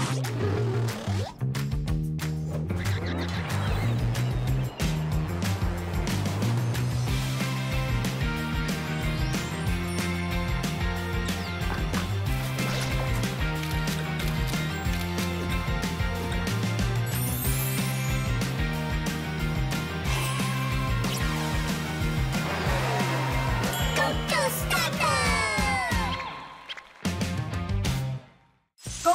广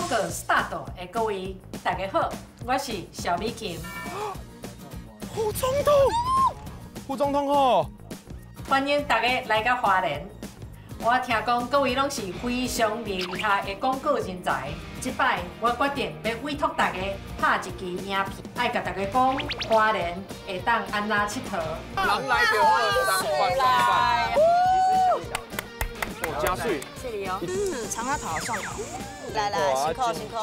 告 start 的各位，大家好，我是小美琴。副总统，副总统好，欢迎大家来到花莲。我听讲各位拢是非常厉害的广告人才，这摆我决定欲委托大家拍一支影片，爱共大家讲花莲会当按怎𨑨迌。人来就好，三万三万，其实小小的，哦，加水，这里哦，嗯，长阿头上头。来来，辛苦辛苦。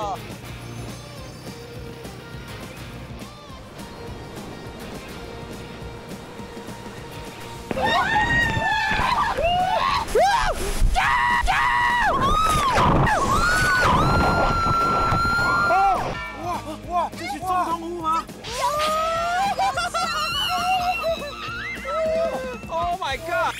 哇哇，这是总统府吗？Oh my god！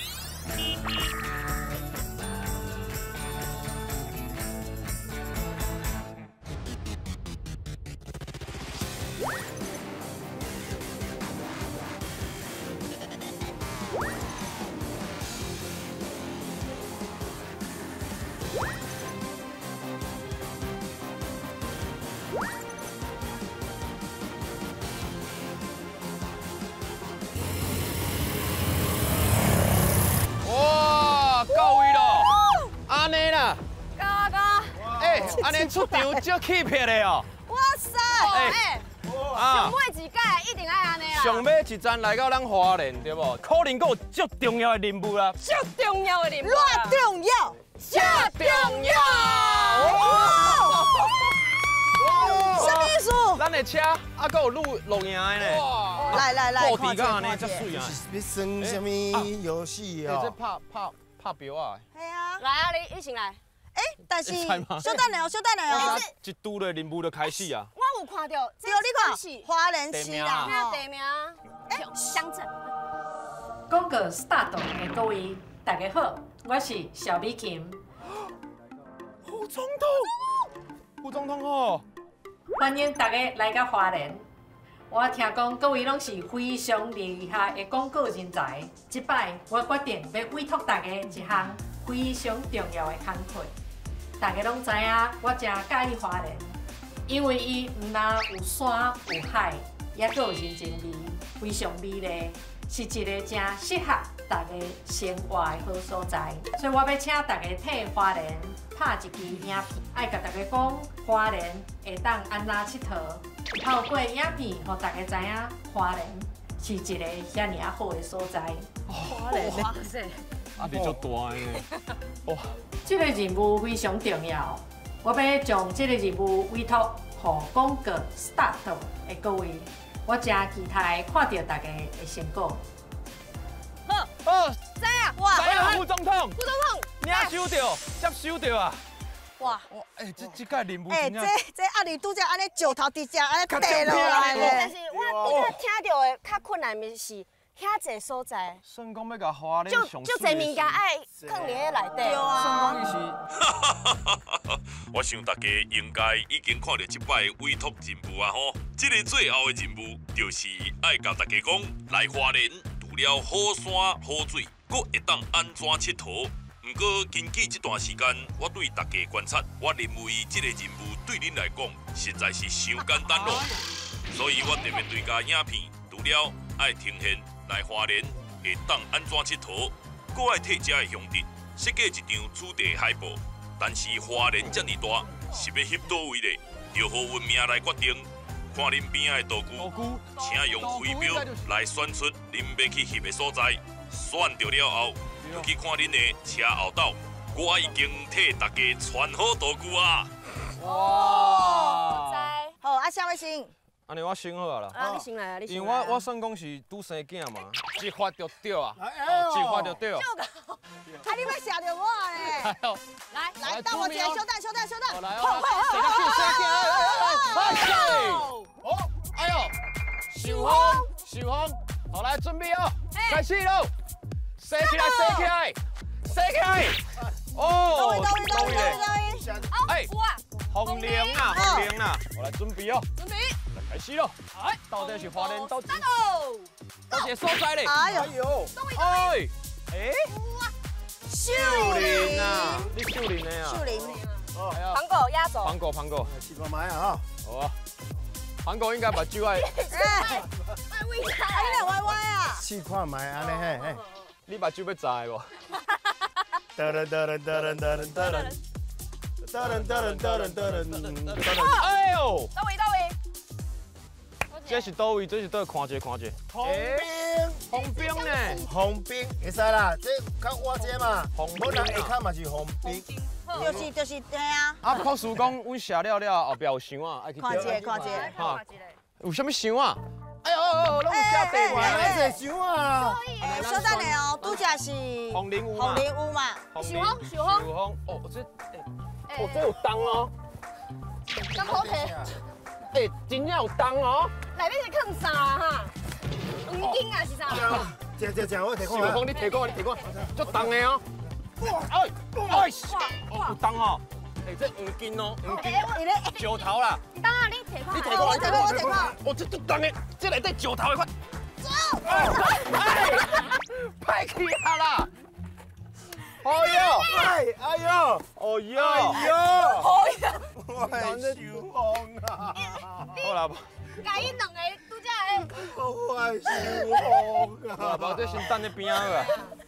安呢出场足气魄的哦！哇塞！哎，上尾一届一定爱按呢啦。上尾一站来到咱花莲，对无？可能阁有足重要的任务啦。足重要的任务。偌重要？足重要！什么意思？咱的车啊，阁有录录影的呢。来来来，布置到按呢，遮媠啊！是欲耍啥物游戏哦？这拍拍拍表啊！系啊。来啊，你先来。哎，但是小等下哦，小等下哦，一拄咧任务就开始啊！我有看到，对，你看，花莲市啦，地名，哎，乡镇。广告 start 的各位，大家好，我是小美琴。副总统，副总统好，欢迎大家来到花莲。我听讲各位拢是非常厉害的广告人才，这摆我决定欲委托大家一项非常重要的工课。大家拢知影，我诚佮意花莲，因为伊毋但有山有海，也阁有人情味，非常美丽，是一个诚适合大家生活的好所在。所以我欲请大家替花莲拍一支影片，爱共大家讲花莲会当按怎𨑨迌，透过影片，予大家知影花莲是一个遐尔仔好的所在。花莲，哇塞！压力足大的呢，哇！这个任务非常重要，我欲将这个任务委托予广告 start 的各位，我诚期待看到大家的成果。好，好，知啊，哇，知啊，副总统，副总统，领收到，接收到啊！哇，哇，哎，这届任务，哎，这压力拄则按呢石头直接按呢跌落来咧。但是我拄则听到的较困难的是。遐济所在，算讲欲共花莲足足济物件爱囥伫咧内底。对啊。算讲伊是，我想大家应该已经看著这摆委托任务啊吼，这个最后的任务就是爱共大家讲，来花莲除了好山好水，阁会当按怎𨑨迌。毋过根据这段时间我对大家观察，我认为这个任务对恁来讲实在是伤简单咯，所以我特别追加影片，除了爱呈现来花莲会当按怎𨑨迌，阁爱替遮的乡镇设计一张主题海报。但是花莲遮尔大，是欲翕佗位咧？就予阮命来决定。看恁边仔的道具，请用飞镖来选出恁欲去翕的所在。选著了后，就去看恁的车后斗。我已经替大家传好道具啊！哇！好，啊，啥物先？按呢我先好啊啦。啊，你先来啊，你先。因为我算讲是拄生囝嘛，一发就对啊，一发就对。啊，你欲射著我咧！来来，等我一下，小等，小等，小等。好，好，好，好，風。好，來準備哦，開始咯！射起來，射起來，射起來！哦，到位，哎，紅龍啊，紅龍啊，我來準備哦，準備，來開始咯！哎，到底是花蓮到到一個所在咧？哎呦，哎，哎，秀林啊，你秀林的啊？秀林，苹果壓軸，蘋果蘋果，試看覓啊！好啊，蘋果應該目睭愛，哎，為啥？你來歪歪啊？試看覓按呢嘿嘿，你目睭欲摘無？噔噔噔噔噔噔噔噔噔噔噔噔噔，哎呦！到位到位，這是佗位？這是佗？看一下看一下。紅兵，紅兵呢？紅兵會使啦，這較我這嘛，本來下跤嘛是紅兵，就是對啊。啊，朴樹講，阮寫了了後壁有箱啊，愛去看一下看一下。哈，有啥物箱啊？哎呦，攏有寫地名，來濟箱啊！稍等下哦，拄才是紅林有紅林有嘛？秀風秀風秀風，哦，這，哦，這有重哦，咁好提。哎，真正有重哦。內面是囥啥哈？黃金啊是啥？這這這，我提看。秀風，你提看，你提看，足重的哦。哎哎，有重哦。哎，這黃金哦，黃金，石頭啦。等啊，你提看。你提看，我提看，我提看。哦，這足重的，這內底石頭的款。走。歹去啊啦！哎呦，哎哎呦，哎呦，哎呦，哎呦，我係秀風啊！好啦，共伊兩個拄才的。我係秀風啊！好啦，這先等咧邊仔啦。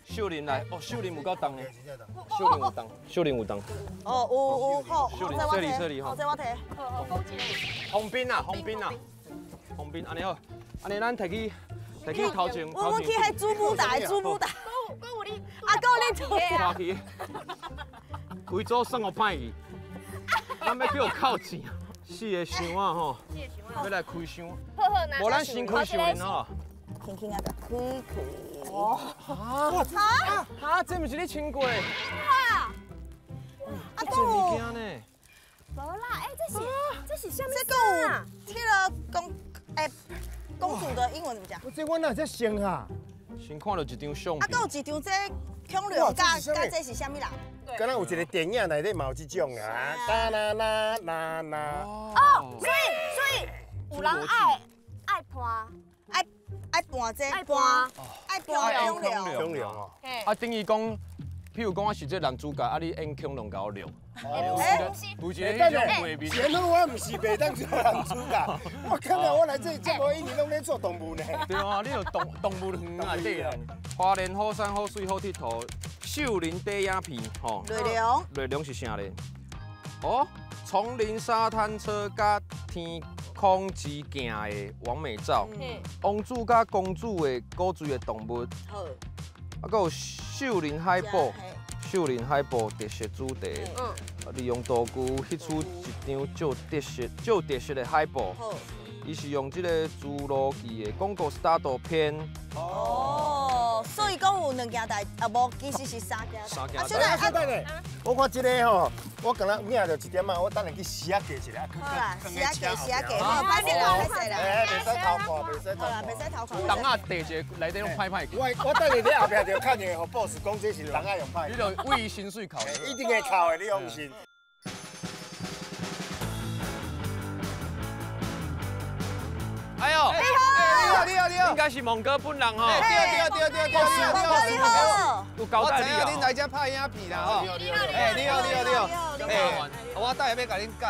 秀玲來，哦，秀玲有夠重的，秀玲有重，秀玲有重。哦，有有好，秀玲，這裡這裡吼。這我提。好好，講一個。紅兵啊，紅兵啊，紅兵，按呢好，按呢咱提去提去頭前。我們去彼主舞台，主舞台。閣有你，啊，閣有你做。帶去，規組算予歹去，咱欲叫扣錢。四個箱仔吼，欲來開箱。好好，無咱先開秀玲吼。輕輕啊，開開。哇！哈！哈！這毋是你穿過？哇！啊，這物件呢？無啦，哎，這是啥物？這個有那個公哎公主的英文怎麼講？這我哪會這生啊？先看到一張相片。啊，閣有一張這恐龍，佮佮這是啥物人？敢若有一個電影內底嘛有這種啊，哒啦啦啦啦。哦，所以有人愛伴。愛伴這伴，愛伴恐龍，恐龍哦。啊，等於講，譬如講我是這男主角，啊，你演恐龍共我錄。哎，有一個彼種畫面。前好我毋是袂當做男主角，我感覺我來這節目一年攏咧做動物呢。對啊，你就動物園內底啊。花蓮好山好水好𨑨迌，秀林短影片吼。內容。內容是啥咧？哦，叢林沙灘車佮天空之鏡的完美照，王子佮公主的古錐的動物，啊，閣有秀林海報，秀林海報特色主題，利用道具翕出一張足特色的海報，伊是用這個侏羅紀的廣告 style 片。哦，所以講有兩件代，啊無，其實是三件。三件。啊，小等下，我看這個吼，我敢若領著一點仔，我等下去試仔過一下。好啦，試仔過，試仔過，好，歹勢啦，歹勢啦。哎，袂使偷看，袂使偷看。好啦，袂使偷看。筒仔提一个內底攏歹歹。我等下你後壁就敲電話予 boss 講，這是筒仔用歹。你就為薪水扣。一定會扣的，你放心。哎呦！你好，你好，你好，應該是蒙哥本人吼。對對對對對，你好，有交代你啊。我知影恁來這拍影片啦吼。哎，你好，你好，你好。哎，我等下欲共恁教，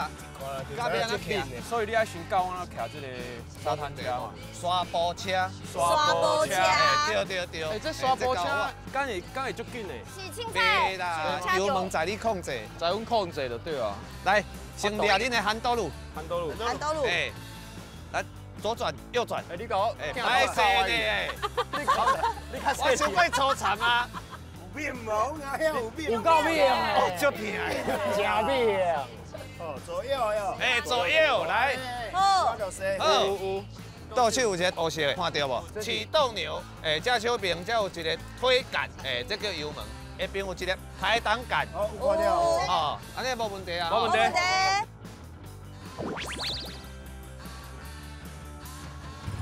教欲按怎徛。所以你愛先教我按怎徛這個沙灘車嘛。沙坡車。沙坡車。對對對。哎，這沙坡車敢會足緊的？是凊彩。袂啦，油門在你控制，在阮控制就對啊。來，先掠恁的韓多路。韓多路。韓多路。哎，來。左轉，右轉。哎，你搞，哎，歹勢呢，你搞，你較我傷過粗殘啊！有面無啊？遐有面。有夠面哦，足疼的，真面。哦，左右哟。哎，左右來。好。好。有。倒手有一個烏色的，看到無？啟動鈕，哎，這手邊這有一個推桿，哎，這叫油門。下邊有一個排擋桿。哦，有看到。哦，按呢無問題啊。無問題。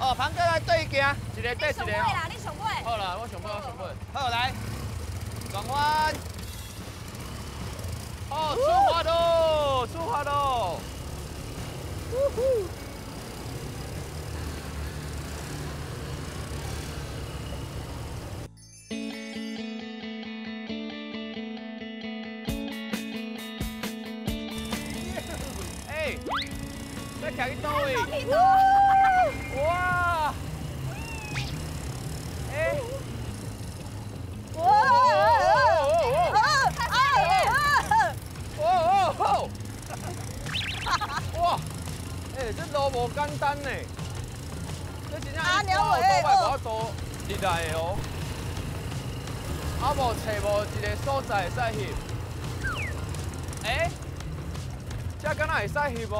哦，好，庞哥来对行，一个对一个。你上尾啦，你上尾。好啦，我上尾，我上尾。好，来，转弯。好，出发喽，出发喽。呜呼！哎，要徛去佗位？哇！哎！哇！哦！哇！哎，这路无简单呢，这真正一挂都无法度入来的哦。啊，无找无一个所在会使翕。哎，这敢若会使翕哦？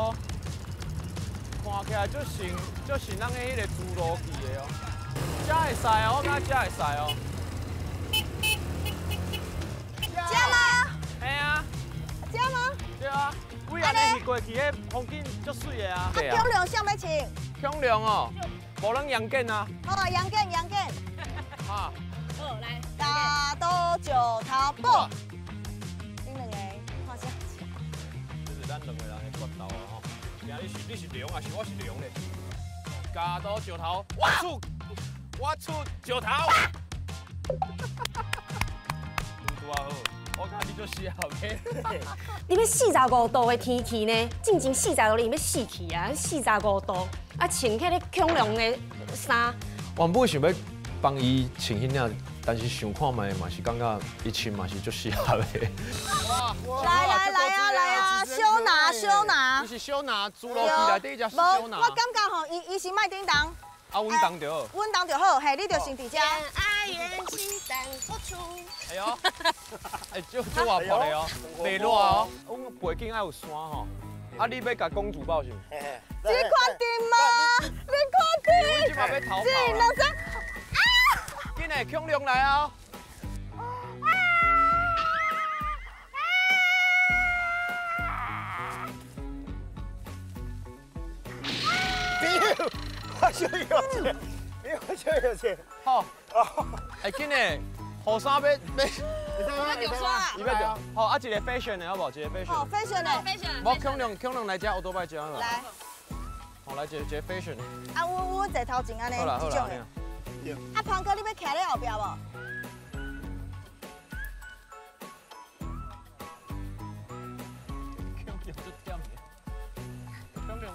看起来足像足像咱的彼个侏罗纪的哦。这会使哦，我感觉这会使哦。这吗？嘿啊。这吗？对啊。规安尼翕过去，彼风景足媠的啊！啊，恐龙啥欲穿？恐龙哦，无咱杨戬啊。好，杨戬，杨戬。好。好，来。剪刀石头布。恁两个看啥？这是咱两个人的决斗啊！吼，今日是你是龙还是我是龙咧？剪刀石头，我出石头。拄仔好。我感觉你足适合的。你欲45度的天气呢？进前45度你欲死去啊！45度，啊穿彼个恐龙的衫。原本想欲帮伊穿彼领，但是想看觅嘛是感觉伊穿嘛是足适合的。来来来啊来啊！小拿小拿。伊是小拿，侏罗纪内底一只小拿。我感觉吼，伊是莫叮当。啊，阮同就好。阮同就好，嘿，你就先伫遮。爱缘起但不出。哎呦，哎，足足活泼的哦，袂热哦。阮背景爱有山吼，啊，你欲共公主抱是毋？你确定吗？你确定？阮这马欲逃跑。一、两、三，啊！紧来，恐龙来啊！我小有钱，我小有钱。好，哎，紧嘞，雨衫欲欲，欲著衫啊！伊欲著。好，啊，一个 fashion 的好无？一个 fashion。好，fashion 的。 fashion。无恐龙，恐龙来遮，乌多摆遮啦。来。好，来一个一个 fashion。啊，阮坐头前按呢，好啦好啦。啊，庞哥，你欲徛咧后壁无？恐龙足忝的，恐龙的。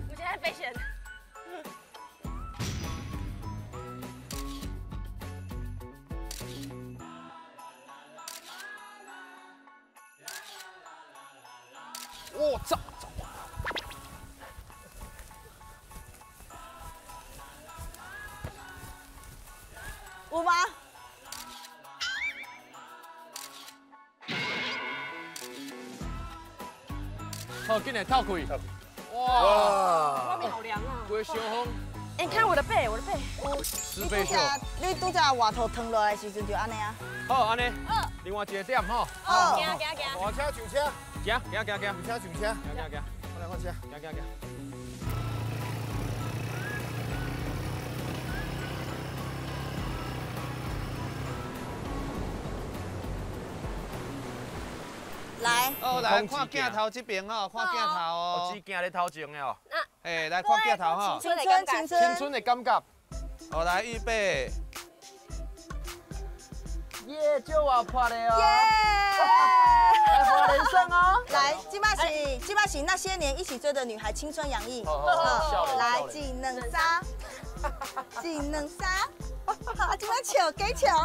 我现在 fashion。我操！有吗？好，紧来透开。哇！外面好凉啊！规小风。哎，你看我的背，我的背。十倍秀。你拄则外头烫落来的时阵就按呢啊。好，按呢。另外一个点吼。好。行行行。我车上车。行行行行。上车上车。行行行。我来我车。行行行。来。哦，来看镜头这边吼，看镜头哦。哦，只镜咧头前的哦。哎，来看镜头吼。青春，青春，青春的感觉。好，来预备。耶，足活泼的哦。耶！来花莲胜哦。来，这摆是这摆是那些年一起追的女孩，青春洋溢。好，来，一、两、三，一、两、三。好，这摆笑，加笑。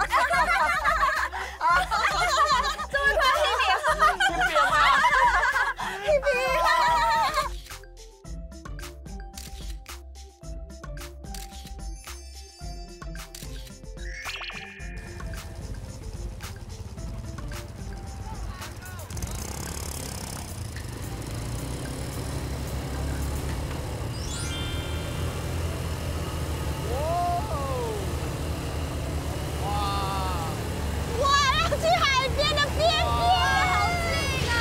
终于快黑脸，黑脸啊！黑脸。哇！要去海边的边边，好近啊！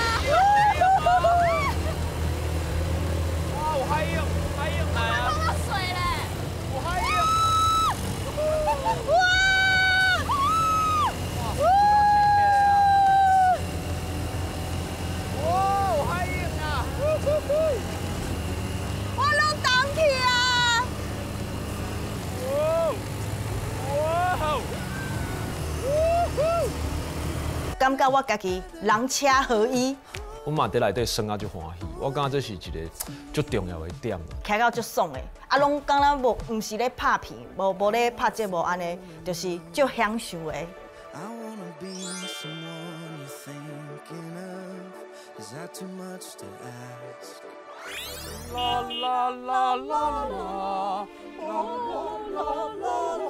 覺我家己人車合一。我嘛佇內底耍啊，足歡喜。我感覺這是一個足重要的點。徛到足爽的，啊，攏敢若無，毋是咧拍片，無咧拍節目按呢，就是足享受的。啦啦啦啦啦啦啦啦啦啦。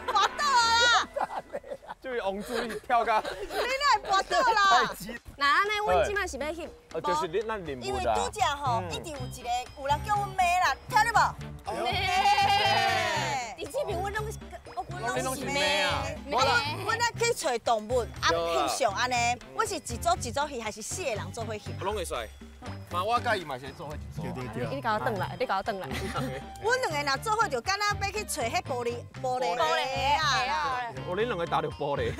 跋倒啦！这位王子，你跳甲，你哪会跋倒啦？那按呢，阮这摆是欲翕，就是你咱任务啦。因为拄才吼，一定有一个有人叫阮妈啦，听著无？妈。伫这边阮拢是，阮拢是妈啊。阮咧去揣动物，啊翕相按呢，阮是一组一组翕，还是四个人做伙翕？拢会使。嘛，我佮伊嘛是做伙一组。对对对。你共我转来，你共我转来。阮两个若做伙就敢若欲去揣彼玻璃玻璃玻璃啊！哦，恁两个打著玻璃。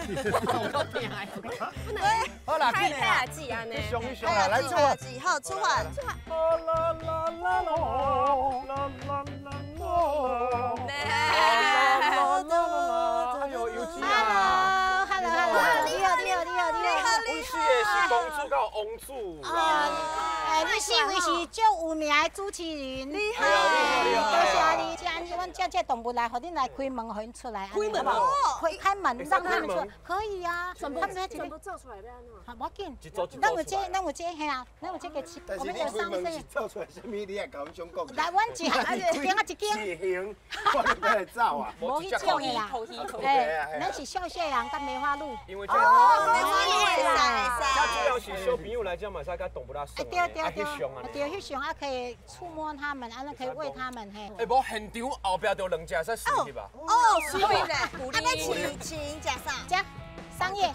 不能。好啦，太太子按呢。翕相翕相啦，来出发，好出发。出发。啦啦啦啦啦啦啦啦。哎呦，有钱啊！Hello Hello，你好你好你好你好。阮四个是公主佮王子啦。哎，你四位是足有名的主持人。你好，多谢你，这阮叫这动物来，予恁来开门，予𪜶出来。开门开门让他们出来，可以啊。全部全部走出来欲按怎？好，无要紧。咱有这，咱有这嘿啊，咱有这个，我们有三岁。走出来啥物？你也共阮讲。来，阮一一间啊一间。一间，我就欲来走啊。无彼种的啦。哎，咱是笑笑人佮梅花鹿。因为这哦，梅花鹿会使会使。这主要是小朋友来遮嘛，会使佮动物仔耍。对对对，对，翕相啊，可以触摸它们，啊，可以喂它们嘿。哎，无现场后壁就两只，使随翕啊。哦，随翕咧。啊，欲饲饲𪜶食啥？食桑叶。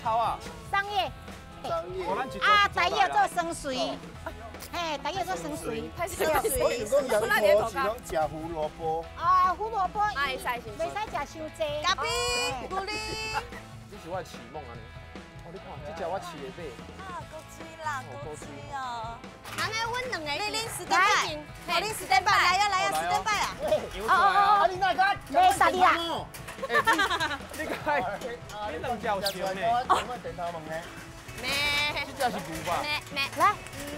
草啊。桑叶。啊，台语做酸水。嘿，台语做酸水。我想讲羊驼是讲食胡萝卜。啊，胡萝卜。袂使袂使食伤济。咖啡，牛奶。这是我的饲梦按呢。哦，你看，这只我饲的马。啊，够水啦，够水哦。安呢，阮两个，你恁 stand by，你 stand by，来呀来呀，stand by 啊！哦哦哦，你哪个？没杀你啊！哎，你该，你两只有像呢？咩？这只是牛吧？咩咩？来，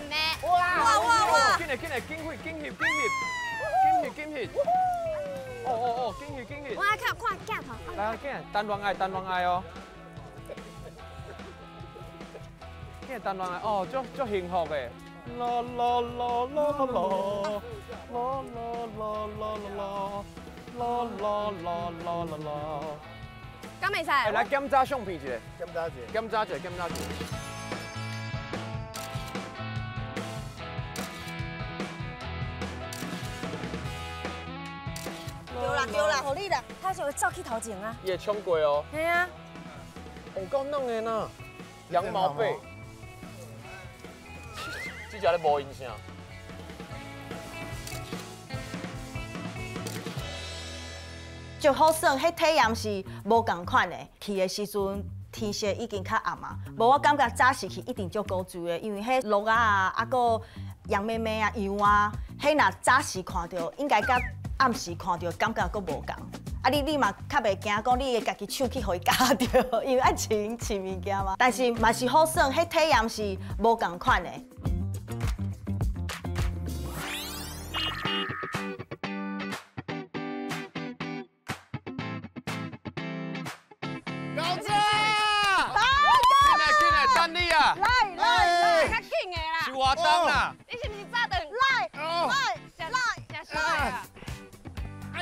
咩？哇哇哇！紧来紧来，紧翕紧翕紧翕，紧翕紧翕。哦哦哦，紧翕紧翕。我来看看镜头。来，紧，单恋爱单恋爱哦。紧单恋爱哦，足足幸福的。啦啦啦啦啦啦，啦啦啦啦啦啦，啦啦啦啦啦。敢袂使？来检查相片一下。检查一下。检查一下，检查一下。对啦对啦，予你啦。他是会走去头前啊。伊会冲过哦。嘿啊。有够嫩的呢，羊毛被。这只咧无影啥。足好耍，彼体验是无仝款的。去的时阵天色已经较暗啊，无我感觉早时去一定足古锥的，因为彼鹿仔啊，啊阁羊咩咩啊、羊啊，彼若早时看著，应该佮暗时看著感觉阁无仝。啊你嘛较袂惊讲你会家己手去予伊咬著，因为爱饲饲物件嘛。但是嘛是好耍，彼体验是无仝款的。高子，进来进来，等你啊！来来来，较紧的啦！是活动啦！你是毋是早顿？来来来，食啥啊？哎，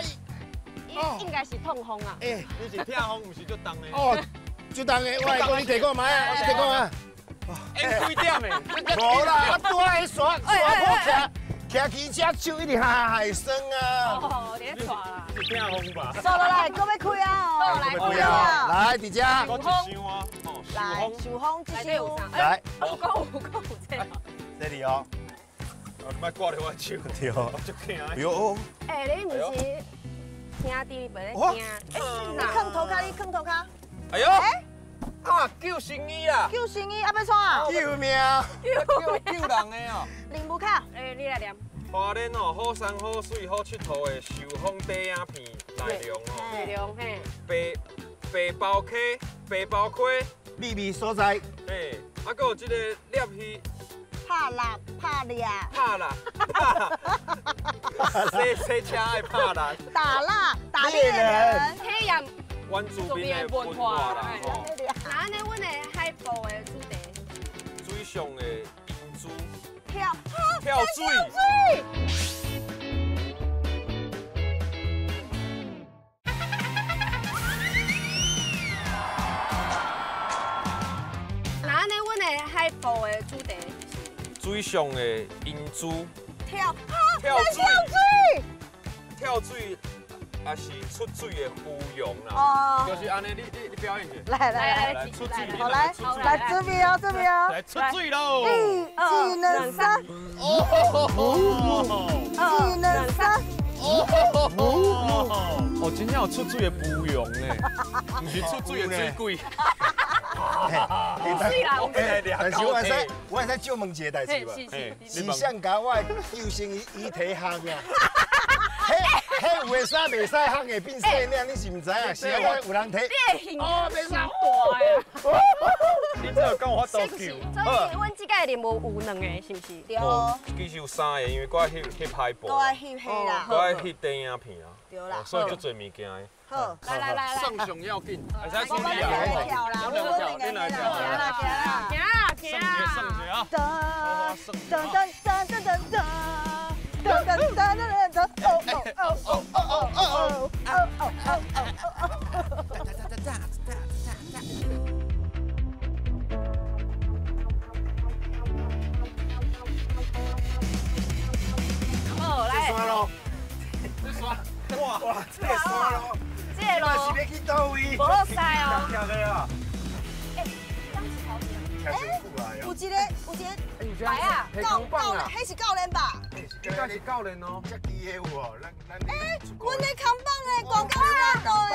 应该是痛风啊！哎，你是痛风，毋是足重的。哦，足重的，我来讲，你提看觅啊，你提看觅。哎，几点的？无啦，啊，拄仔彼山山坡徛。骑机车手一直哈哈会酸啊！哦，你咧带啦？是痛风吧？收落来，阁欲开啊！来，开啊！来，伫遮。阁一箱啊！来，受风这箱。来。有讲有讲有这。这里哦。啊，莫挂著我手。对。足惊的。哟。哎，你毋是兄弟袂咧惊？你囥涂跤，你囥涂跤。哎呦！啊，救生衣啦！救生衣啊，欲创啊？救命！救人的哦。任务卡。哎，你来念。花莲哦，好山好水好𨑨迌的受风短影片内容哦。内容嘿。白白包溪，白包溪，秘密所在。嘿，啊，阁有这个猎鱼。拍蜡，拍掠。拍蜡，洗洗车爱拍蜡。打蜡，打猎人。体验原住民的文化啦，吼。那按呢，阮的海报的主题。水上的英姿。跳跳水。那按呢，阮的海报的主题是。水上的英姿。跳跳水。跳水。也是出水的芙蓉啦，就是按呢，你表演一下。来来来，出水，好来，来这边哦，这边哦，来出水喽！一、二、三，哦，一、二、三，哦，哦，真正有出水的芙蓉呢，毋是出水的水鬼。但是我会使，我会使借问一个代志无？是谁共我的救生衣提烘啊？彼有的衫袂使烘会变细领，你是毋知影？是啊，有人提。你的哦，袂使大呀！你这有讲我多救。所以，阮这届任务有两个，是毋是？对。其实有三个，因为阁爱翕翕海报。阁爱翕彼啦。阁爱翕电影片啊。对啦。所以足济物件的。好，来来来来。算上要紧，会使处理啊。跳啦，我你来跳啦，行啦，行算一下，算一下啊。噔噔噔噔噔噔。噔噔噔噔噔哦哦哦哦哦哦哦哦哦哦哦。好，来。山路。这山。哇哇，这个山路。这个路。是欲去佗位？无落屎哦。跳个啊。哎，当时头前。有一个，有一个。来啊，教教练，彼是教练吧？应该是教练哦。这机的有哦，咱咱。哎，阮咧扛棒的广告大道的，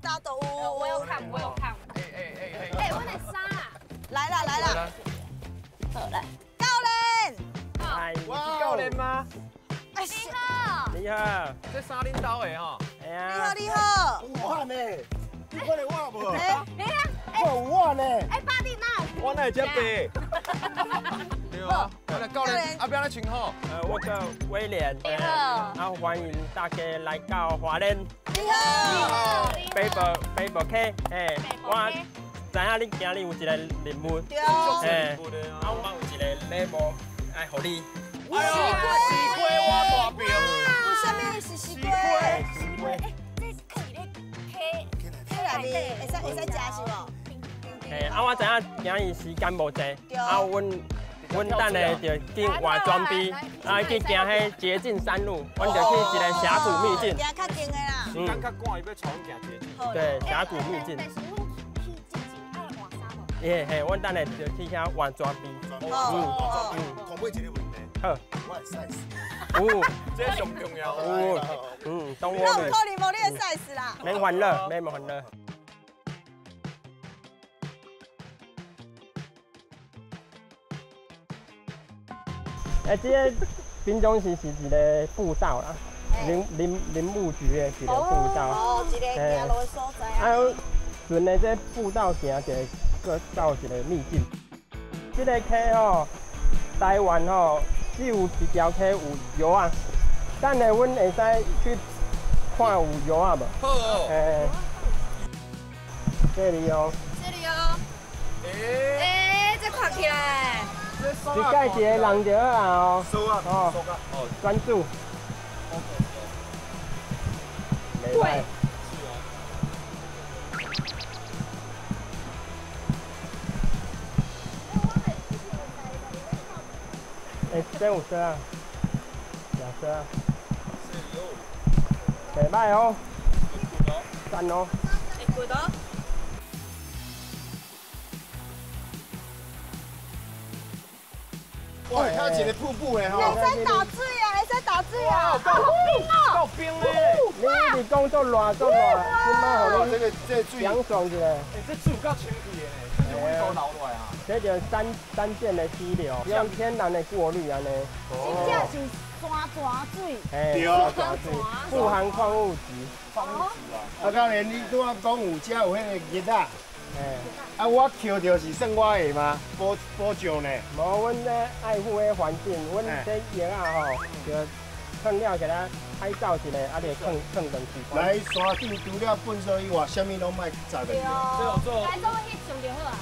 大道有。我有看，我有看。哎哎哎哎，阮的衫啊！来啦来啦。好来。教练。哎，你是教练吗？哎，你好。你好。这衫恁兜的吼？哎呀。你好你好。有我呢，你看到我无？哎呀，我有我呢。哎，爸你哪有？我哪会遮白？对啊，来教练，啊，欲按怎称呼？我叫威廉。你好。啊，欢迎大家来到花莲。你好。北部北部溪，哎，我知影你今日有一个任务。对。哎，啊，我有一个礼物爱予你。哎呦，西瓜我大饼。为什么是西瓜？西瓜，哎，这放伫咧溪溪内面，会使会使食是无？嘿，啊，我知影今日时间无济，啊，阮等下就去换装备，啊，去行彼捷径山路，阮就去一个峡谷秘境。行较近的啦。时间较赶，伊欲带阮行捷径。对，峡谷秘境。但是阮去之前爱换衫无？嘿嘿，阮等下就去遐换装备。嗯，同尾一个问题。好。我的 size。有，这上重要。有，嗯，懂我。那有可能无你的 size 啦。免烦恼，免烦恼。哎，这个平常时是一个步道啦，林务局的一个步道。哦，一个行路的所在啊。顺的这步道行，就会阁到一个秘境。这个溪吼，台湾吼只有一条溪有鱼仔。等下阮会使去看有鱼仔无？好。哎，这里哦。这里哦。哎，这看起来。一盖一个人就好啊哦，哦，专注。对。哎，这有色啊，两色啊。袂歹哦，赞哦。会骨哦。哇，看一个瀑布的吼！会使打水啊，会使打水啊！够冰哦，够冰嘞！你一直讲足热足热，今摆予你这个这水凉爽一下。哎，这水有够清气的呢，这流落来啊？这就山涧的溪流，用天然的过滤按呢。真正是山泉水。对，山泉水，富含矿物质。矿物质啊！啊，教练，你拄仔讲有遮有彼个叶仔，啊，我捡到是算我的吗？保保障呢？无，阮咧爱护彼环境，阮这叶仔吼，就放了给它拍照一下，啊，就放放转去。来山顶除了粪扫以外，啥物拢莫砸的。对。来做翕相就好啊。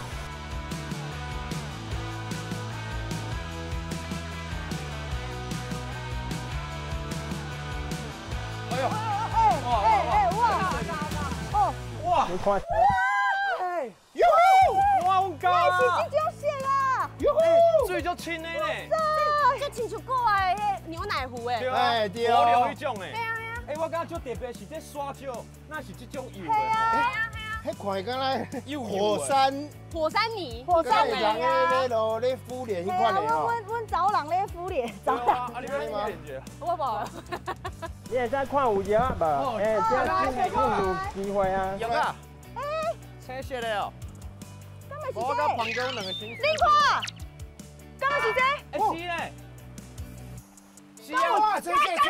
哎呦！哇哇哇！哇！你看。哎！哟吼！哇，有够啊！是这种色啊！哟吼！水足清的呢。这亲像国外的牛奶壶哎。哎，对啊。河流彼种的。对啊对啊。哎，我感觉足特别，是这沙石，那是这种油的。对啊。彼看敢若火山。火山泥。火山泥啊！人咧落咧敷脸彼款的吼。阮查某人咧敷脸，查某人。啊，你咧敷脸者？我无。你会使看有药无？哎，这真有机会啊。药啊！哎，青色的哦。我甲彭总两个亲。你看，敢是这？哎，是嘞。是啊，哇，这这这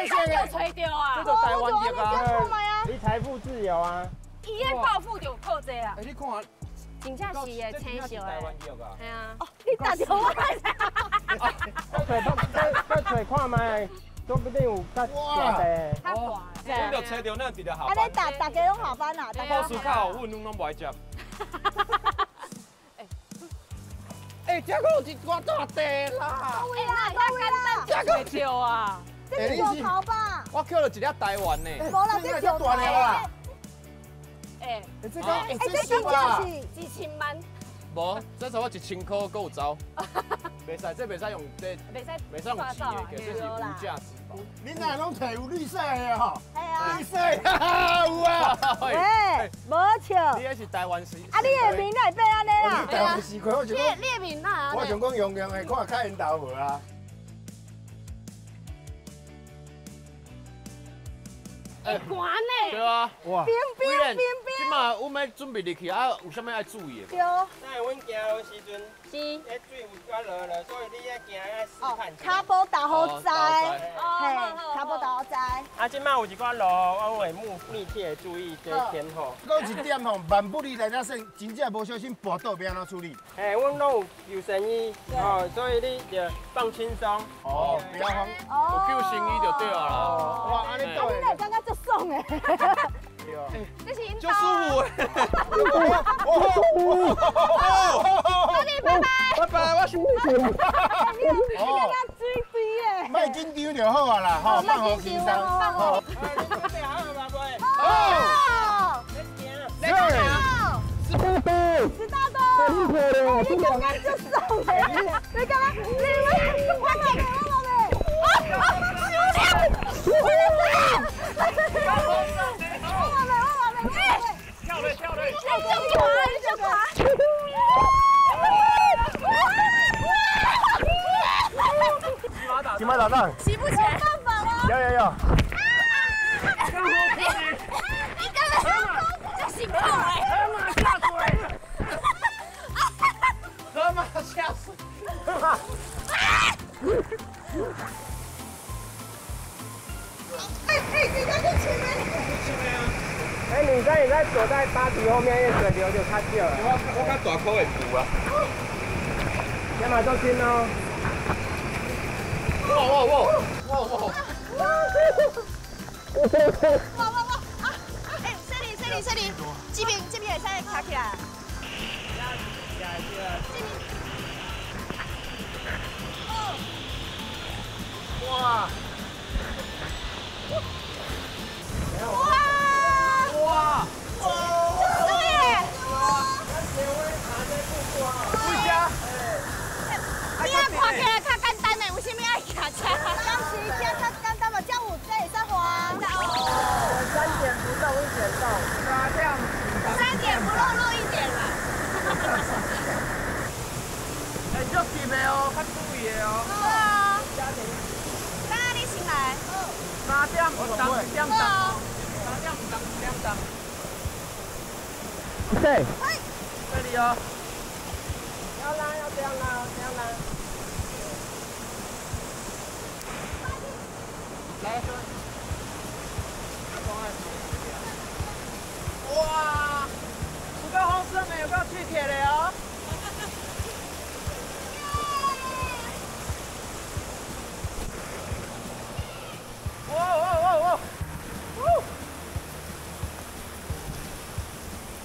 吹到啊！这就台湾药啊！你财富自由啊！伊的暴富就靠这啊！哎，你看，真正是的，青色的。系啊。哦，你打电话。再揣看觅，说不定有较大的。较大。阮就揣著，咱直接下班。啊，你大大家拢下班啊？报时卡阮拢无爱接。哎，这阁有一寡大地啦！哎，那简单就对啊！这是石头吧？我捡到一粒台湾的。无啦，这石大粒啦。哎，这个哎，这真正是1000万。无，这差不多1000块，阁有走。袂使，这袂使用这，袂使用钱的，这是无价之宝。你哪拢揣有绿色的吼？系啊，绿色，有啊。喂，无笑。你那是台湾时。啊，你的面哪会变按呢啦？台湾时亏，我想讲。你的面哪？我想讲用用的，看较缘投无啊？会寒呢。对啊。哇。冰冰冰冰。这马阮欲准备入去啊，有啥物爱注意的？对。那阮行路时阵，是，彼水有较落落，所以你爱行爱试探。跤步踏好在，嘿，跤步踏好在。啊，这马有一寡路，我会密切注意这天候。阁有一点吼，万不离来遮耍，真正无小心跋倒，欲按怎处理？嘿，阮拢有救生衣，哦，所以你就放轻松。哦，不要慌，有救生衣就对啊啦。哇，按呢倒。你哪会感觉足爽的？这是𪜶足舒服的。拜拜。拜拜，我是。你感觉水肥的。莫紧张就好啊啦，吼，放好轻松。好。准备好了吗，各位？好。来行。史大哥。史大哥。你感觉足爽的？你感觉？你我我冇我冇。啊！输了。跳嘞跳嘞！你就滑，你就滑！金马打档，起不起来？有有有！你干嘛？这辛苦哎！河马下水！河马下水！哎哎，你这是穿的？哎，女生也在躲在巴堤后面，因为水流就较少了。我较大颗会浮啊。这嘛足深哦。哇哇哇哇哇！哇哇哇！啊！哎，雪莉雪莉雪莉，这边这边会使卡起来。这边。哇！哇！哇！对耶！回家。你啊，看起来较简单的，为什么爱骑车？当时这较简单嘛，这有这会使滑。三点不动一点动，三点不露露一点啦。哎，足急的哦，较注意的哦。好啊。那你先来。3点有动1点动。3点有动1点动。对。这里哦。要拉，要这样拉，这样拉。来，哇，有够好耍的，有够刺激的哦！哇哇哇哇！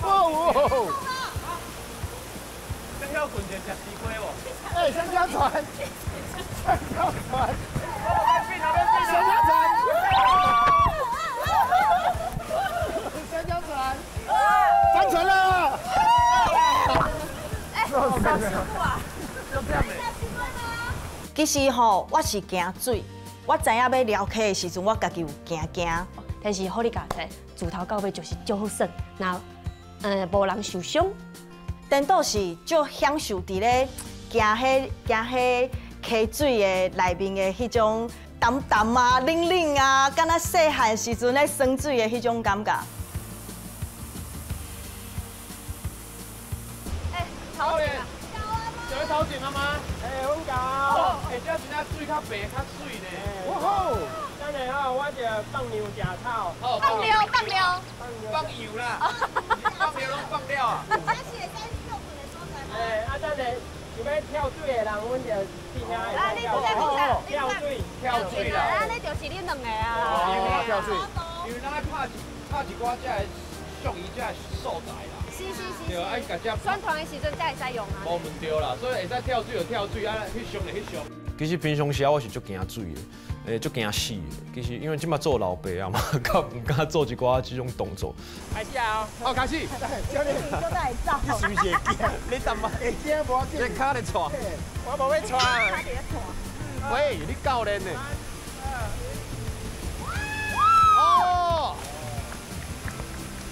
哇哇！这跳滚一下食西瓜无？哎，香蕉船，香蕉船，香蕉船，香蕉船，翻船了！哎，好辛苦啊！就这样的。其实吼，我是惊水。我知影欲撩溪的时阵，我家己有惊惊。但是好你讲，自头到尾就是足好耍，那无人受伤，颠倒是足享受伫咧行彼溪水的内面的彼种澹澹啊、冷冷啊，敢若细汉时阵咧耍水的彼种感觉。哎，头前啊！有咧头前啊吗？哎，阮到。哎，这真正水较白、较水呢。哇吼！等下吼，我就放牛食草。放牛，放牛。放油啦！放牛拢放了啊。这是会使跳水的所在吗？哎，啊，等下想欲跳水的人，阮就去遐会使跳水，跳水啦。啊，那就是恁两个啊。哦，跳水。因为咱爱拍一寡这个属于这个素材啦。是是是。对，爱共这宣传的时阵才会使用啊。无问题啦，所以会使跳水就跳水，啊，翕相就翕相。其实平常时啊，我是足惊水的，足惊死的。其实因为这马做老爸啊嘛，较毋敢做一寡这种动作。开始啊！好，开始。教练，你就在走。你是不是会惊？你淡薄会惊无？你跤咧踹。我无欲踹。喂，你教练呢？哦。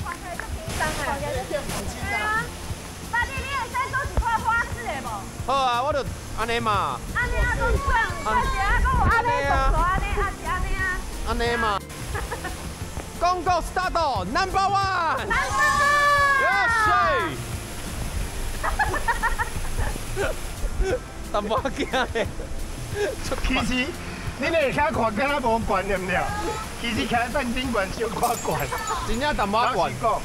看起来足轻松的。对啊。大弟，你会使做一块花式的无？好啊，我就按呢嘛。按呢啊，总算，算是啊，阁有按呢动作，按呢啊是按呢啊。按呢嘛。广告 start number one。 Number one。哟水。淡薄仔惊咧。其实，你咧下看敢若无悬对毋对？其实徛在顶悬小可悬，真正淡薄仔悬。哦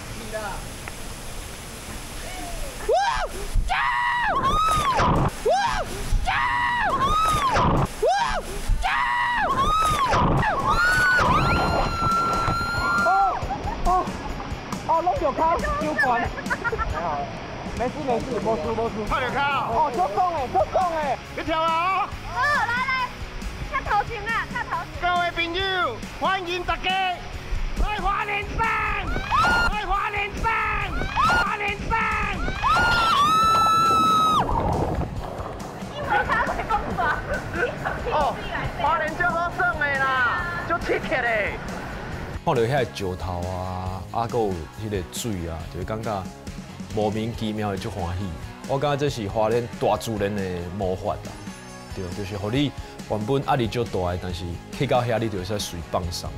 哦，拢着跤，伤悬。还好，没事没事，无事无事。拍著跤。哦，足讲的，足讲的。你跳啊！好，来来，较头前啊，较头前。各位朋友，欢迎大家来花莲山，来花莲山，花莲山。哦，花莲足好耍的啦，足刺激的。看到遐个石头啊，啊，阁有彼个水啊，就会感觉莫名其妙的足欢喜。我感觉这是花莲大自然的魔法啦，对，就是予你原本压力足大的，但是去到遐你就会使随放松。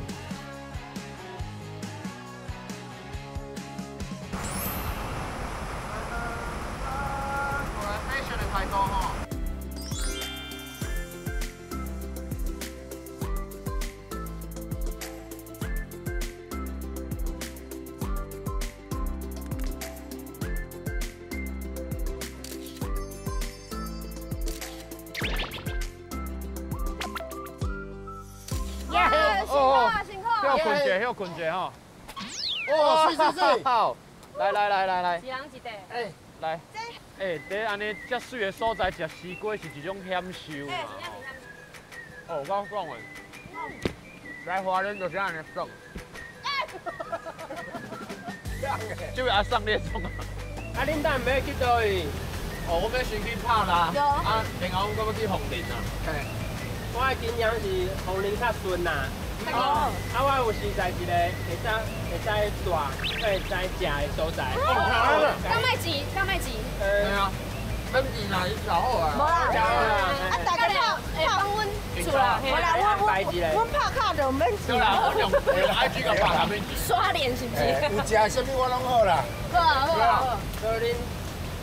休困一下吼。哇，水水水！好，来来来来来，一人一块。哎，来。哎，伫按呢遮水的所在食西瓜是一种享受。哎，哦，我讲的，来花莲就是按呢爽。这位阿桑你创啊？啊，恁等欲去佗位？哦，我欲先去拍啦。啊，然后阮阁欲去凤林啊。我的经验是凤林较顺啦。哦，啊，我有实在一个会使大，会使食的所在。敢爱钱？敢爱钱？对啊，免钱啦，伊就好啊。无啦，啊，大家会帮阮厝啦。无啦，阮拍卡就免钱。对啦，我用 IG 共拍卡免钱。刷脸是不是？有食啥物我拢好啦。好啊好啊。所以恁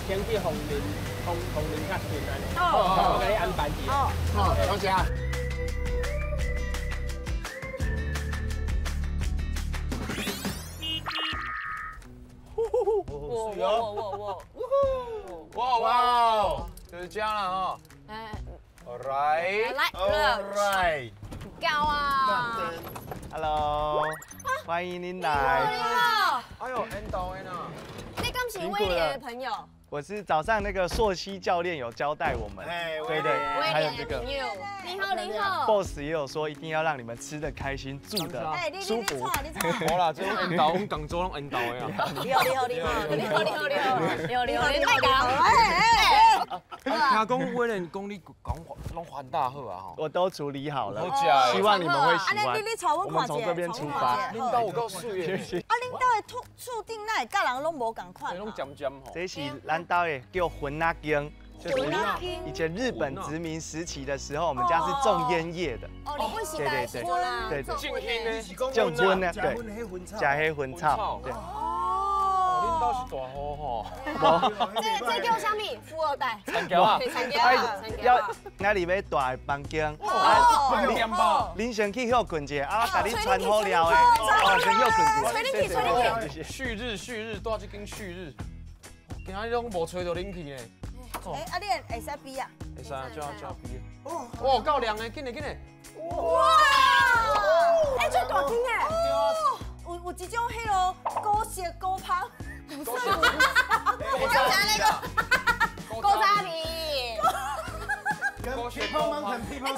先去凤林，鳳林較順按呢。好，我共你安排一下。好，多謝。哇哇哇哇！哇哇！就是這樣啦吼。All right，來，All right，夠啊！Hello，歡迎您來。你好。哎呦，緣投的啦。你敢是威廉的朋友？我是早上那個溯溪教練有交代我們，對對，還有這個。你好，你好。 Boss 也有說一定要讓你們吃得開心，住得舒服。好啦，這種緣投，阮工作攏緣投的啊。你好，你好，你好，你好，你好，你好，你好，你好，你莫講。聽講威廉講你講攏還大好啊吼。我都處理好了，希望你們會喜歡。我們從這邊出發。恁兜有夠水的。啊，恁兜的厝頂哪會佮人攏無仝款？攏尖尖吼。這是咱兜的叫雲仔間。就是以前日本殖民時期的時候，我們家是種菸葉的。哦，日本時代對對對，種菸呢，對，食彼薰草，對。哦，恁兜是大戶吼。這叫啥物？富二代。田僑啊，田僑啊，要那裡欲大的房間。哦。恁先去歇睏一下，啊，我共你穿好了的。哦，先歇睏一下。吹冷氣，吹冷氣。旭日，旭日，住這間旭日。今仔日攏無吹著冷氣呢。哎，啊，你會使比啊？會使，怎比？哦，夠涼的，緊來緊來。哇！哎，這大間哎。有一種彼啰古色古香，古色古香。我剛才那個古早味。哎，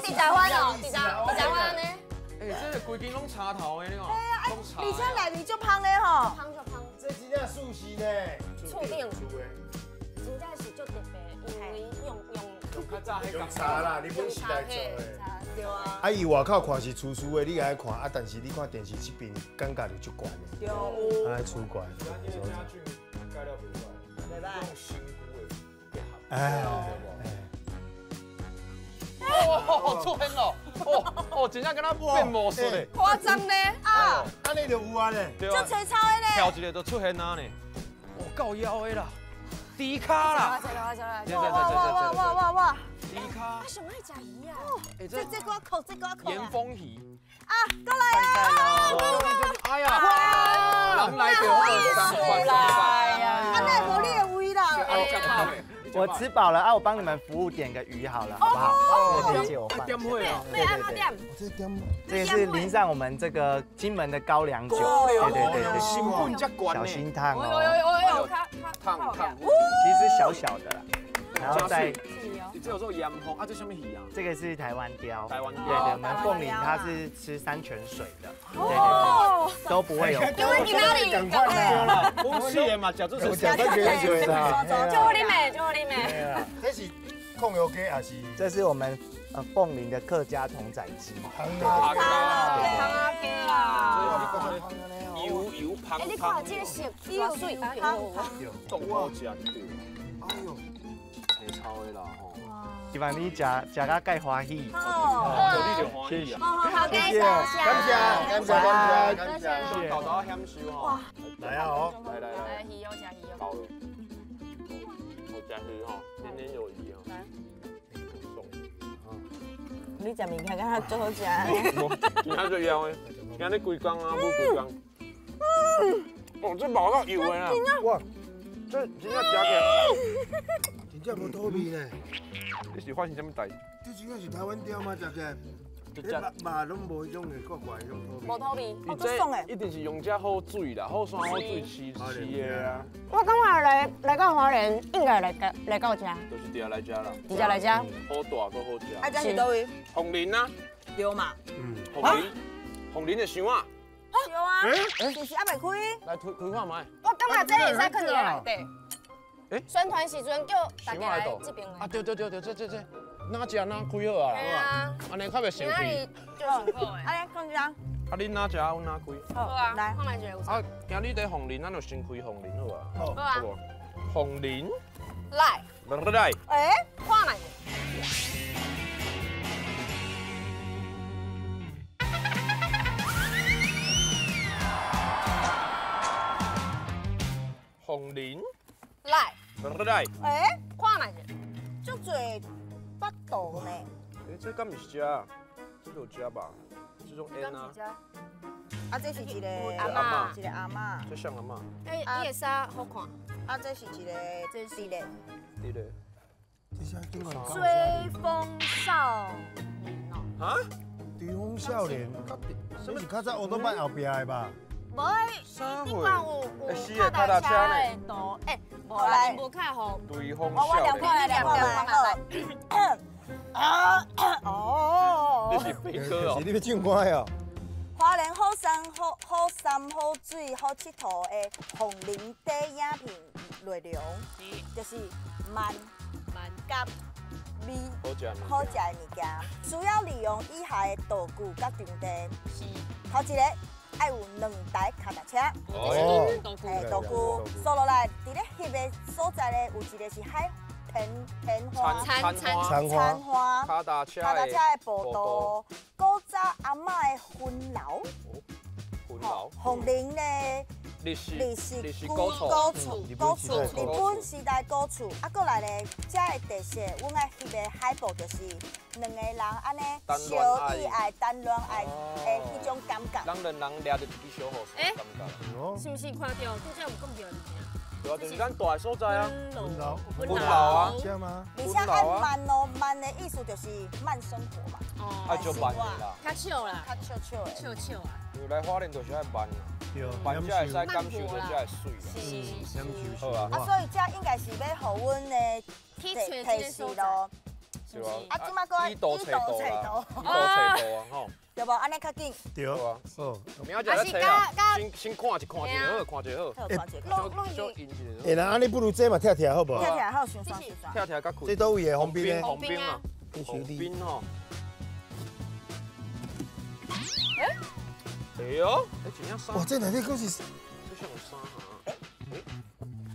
佇台灣哦，佇台灣呢？哎，這個規間攏茶頭的，你看。對啊，而且內面足芳的吼。芳足芳。這真正舒適呢。厝頂。真正是足特別，因為用茶啦，日本時代做的。對啊。啊，伊外口看是粗粗的，你來看啊，但是你看電視這邊感覺就足懸的。對。啊，出懸。用新菇的结合。哎。哦，出现了！哦哦，真正敢若变魔术嘞！夸张呢啊！按呢就有啊咧，足凄草的咧，跳一个就出现啊呢！哦，够枵的啦，猪跤啦！哇哇哇哇哇哇！猪跤。啊，上爱食鱼啊！这这我扣，这我扣。盐风鱼。啊，过来啊！哎呀！人来就好，来啊！啊，那无你的位啦。我吃饱了啊，我帮你們服務點個魚好了，好不好？這個先借我放。點會對，按怎點？這個是淋上我們這個金門的高粱酒，對對對對，小心燙哦。燙燙。其實小小的啦，然後再。這有做鹽風啊？這什麼魚啊？這個是台灣鯛。台灣鯛。對對，我們鳳林它是吃山泉水的，對對對，都不會有。因為去哪裡？我是的嘛，食做是山泉水的。就你妹，就你妹。這是控油雞還是？這是我們鳳林的客家筒仔雞。湯啊雞啦。油油芳。哎，你看這個色，多水，哎呦，凍好食對。哎呦，青草的啦吼。希望你食食甲蓋歡喜。哦，你就歡喜啊！好，謝謝，感謝，感謝，感謝，感謝。豆豆享受吼。來啊！哦，來來來。來魚哦，食魚哦。夠了。好食魚吼，年年有餘哦。來。你食物件敢若足好食。無，今仔最枵的，今日規工啊，無規工。哦，這無夠油的啦。哇，這真正食起來。真正無土味呢。你是發生啥物代志？這真正是台灣鯛嗎？食起來，這肉攏無彼種的怪怪彼種土味。無土味，伊這一定是用這好水啦，好山好水飼飼的啊。我感覺來到花蓮應該來到這。就是直接來這啦。直接來這。好大閣好食。啊，這是佗位？鳳林啊。對嘛。嗯。鳳林，鳳林的想啊。對啊。是毋是猶未開？來推開看覓。我感覺這會使囥佇內底。宣傳時陣叫大家來這邊。啊，對對對對，這哪食哪開好啊？對啊，按呢較袂生氣。就上好的。按呢放這。啊，恁哪食，阮哪開。好啊，來，看覓一個。啊，今日佇鳳林，咱就先開鳳林好啊。好啊。鳳林。來。來。欸，看覓。鳳林。來。來。欸，看看覓者。足濟腹肚呢。欸，這敢毋是這？這有這吧？這種 N 啊。啊，這是一個阿嬤，一個阿嬤。這像阿嬤。欸，伊的衫好看。啊，這是一個，這是咧。對咧。追風少年哦。啊？追風少年，這是較早烏托邦後壁的吧？無，頂悬有腳踏車的圖，欸，無啦，無卡吼。追風少年。我兩看，來。啊哦！你是飛哥哦？是你欲唱歌哦？花蓮好山好好山好水好𨑨迌的鳳林底影片內容，就是慢慢佮美好食的物件，需要利用以下的道具佮场地。是。头一个爱有2台脚踏车，嘿，道具。刷落来，伫咧翕的所在咧，有一个是海天天花、餐餐花、脚踏车的步道，古早阿嬷的坟楼，坟楼，凤林的历史古厝，古厝，日本时代古厝。啊，过来咧，遮的特色，阮爱翕的海报就是2个人按呢相依爱谈恋爱的彼种感觉。咱两人掠著一支小雨伞，感觉。是毋是看到拄才有讲到的物件？对啊，就是咱住的所在啊，坟楼，坟楼啊，而且爱慢哦，慢的意思就是慢生活嘛。哦，爱就慢的啦，较笑啦，较笑笑的，笑笑啊。因为来花莲就是爱慢啦，慢才会使感受到才会水啦。是是是。好啊。啊，所以这应该是欲予阮的提示咯。对啊。啊，这摆阁以图找图啦，以图找图啊，吼。对无？按呢较紧。对啊。好。明仔载再揣啊，先看一看一个好，看一个好。小印一个。欸，那按呢不如这嘛拆拆好无？拆拆好，想刷想刷。拆拆较开。这佗位的封边呢？封边啊。封边吼。欸？哎呦，哎，真正衫。哇，这内底阁是。这像有衫哈。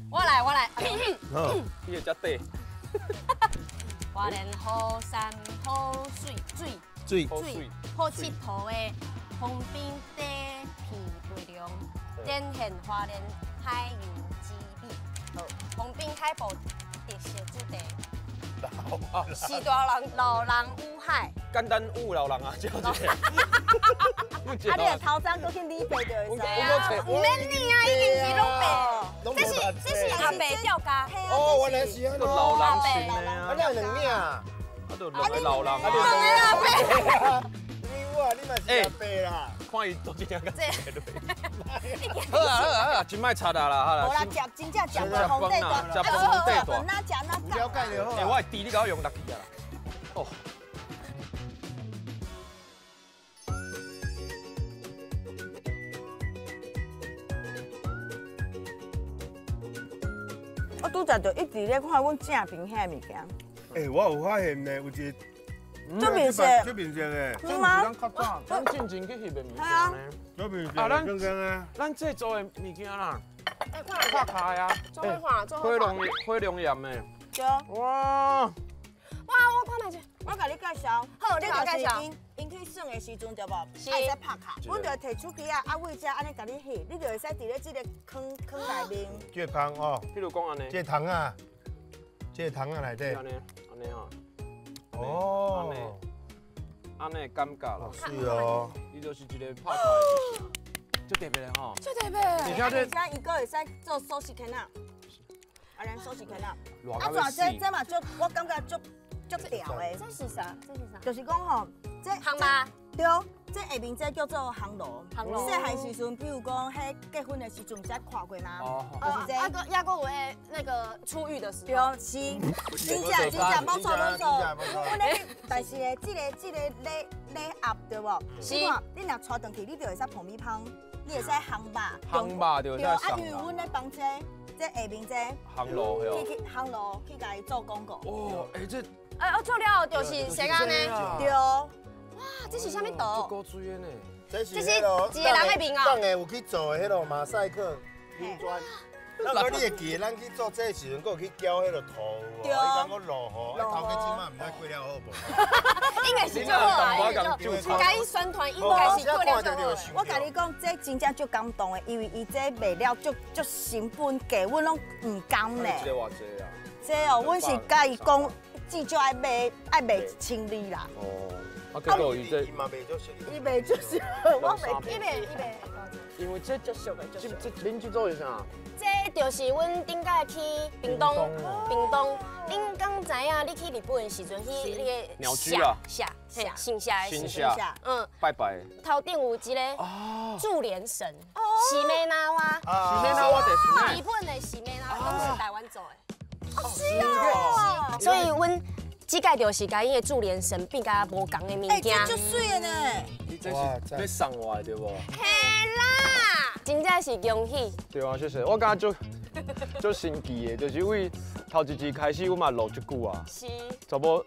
我来，我来。好。你会遮短。花莲好山好水水。水水好𨑨迌的丰滨底片内容，展现花莲海游之美。好，丰滨海报特色主题。是大人老人与海。简单有老人啊，这样子。啊，你若头鬃阁去理白就会使。毋免理啊，已经是拢白。这是阿伯吊家。哦，原来是按呢。老人型的啊。啊，哪有两领？啊，就两个老人。两个阿伯。你我，你嘛是阿伯啦。看伊做这样个。好啊好啊好啊，真莫插啊啦，好啦。无啦，食真正食饭风底大，食饭底大。哪食哪讲。了解就好。欸，我会猪，你共我用力气啊啦。哦。我拄才就一直咧看阮正边遐物件。欸，我有发现呢，有一个。这面色，这面色的，是吗？咱进前去翕的物件呢。这面色，啊，咱制作的物件啦，欸，拍卡呀，做伙看，做伙看。火龙岩的。对。哇！哇，我看觅者，我共你介绍。好，你共介绍。𪜶去耍的时阵对无？爱使拍卡，阮就会提手机啊，啊位遮按呢共你翕，你就会使伫咧这个坑坑内面。这个香哦，比如讲按呢，这个糖仔，这个糖仔内底。按呢，按呢吼。哦，按呢感觉啦。是哦。伊就是一个拍卡的，足特别的吼。足特别。而且这，而且伊阁会使做锁匙圈仔，啊，咱锁匙圈仔。啊，怎这这嘛足，我感觉足足潮的。这是啥？这是啥？就是讲吼，这烘肉。对，这下面这叫做烘炉。烘炉。细汉时阵，比如讲，彼结婚的时阵，毋是看过吗？哦。就是这。啊，阁抑阁有彼那个出狱的时候。对，是。真正真正，无错无错。阮咧，但是咧，这个礼礼盒对无？是。你看，你若带转去，你就会使膨米香，你会使烘肉。烘肉就会使。对，啊，因为阮咧帮这这下面这烘炉，去烘炉去共伊做广告。哦，欸这。哎，我做了就是谁安呢？对。哇，这是啥物图？这古水的呢。这是一个人的面哦。当下有去做的彼个马赛克拼砖。那我你会记得咱去做这个时阵，阁有去搅彼个土，对。伊讲阁落雨，啊头家这马毋知过了好无？应该是足好啊，共伊宣传应该是过了足好。我共你讲，这真正足感动的，因为伊这卖了足足成本价，阮拢毋甘呢。这个偌济啊？这哦，阮是佮伊讲，至少爱买爱卖1000字啦。哦，啊，结果伊这伊嘛卖足俗，伊卖足俗，我袂伊卖伊卖。因为这足俗的，这这恁这组是啥？这就是阮顶摆去屏东，屏东，恁敢知影？你去日本的时阵去那个鸟居啊，社新社的新社，嗯，拜拜。头顶有一个注连神，喜美那哇，喜美那哇就是日本的喜美那拢是台湾做的。是哦，所以阮这届就是共伊的注连绳变甲无仝的物件。欸，这足媠的呢。你这是欲送我的对无？嘿啦，真正是恭喜。对啊，谢谢。我感觉足神奇的，就是为头一集开始，我嘛录足久啊。是。差不多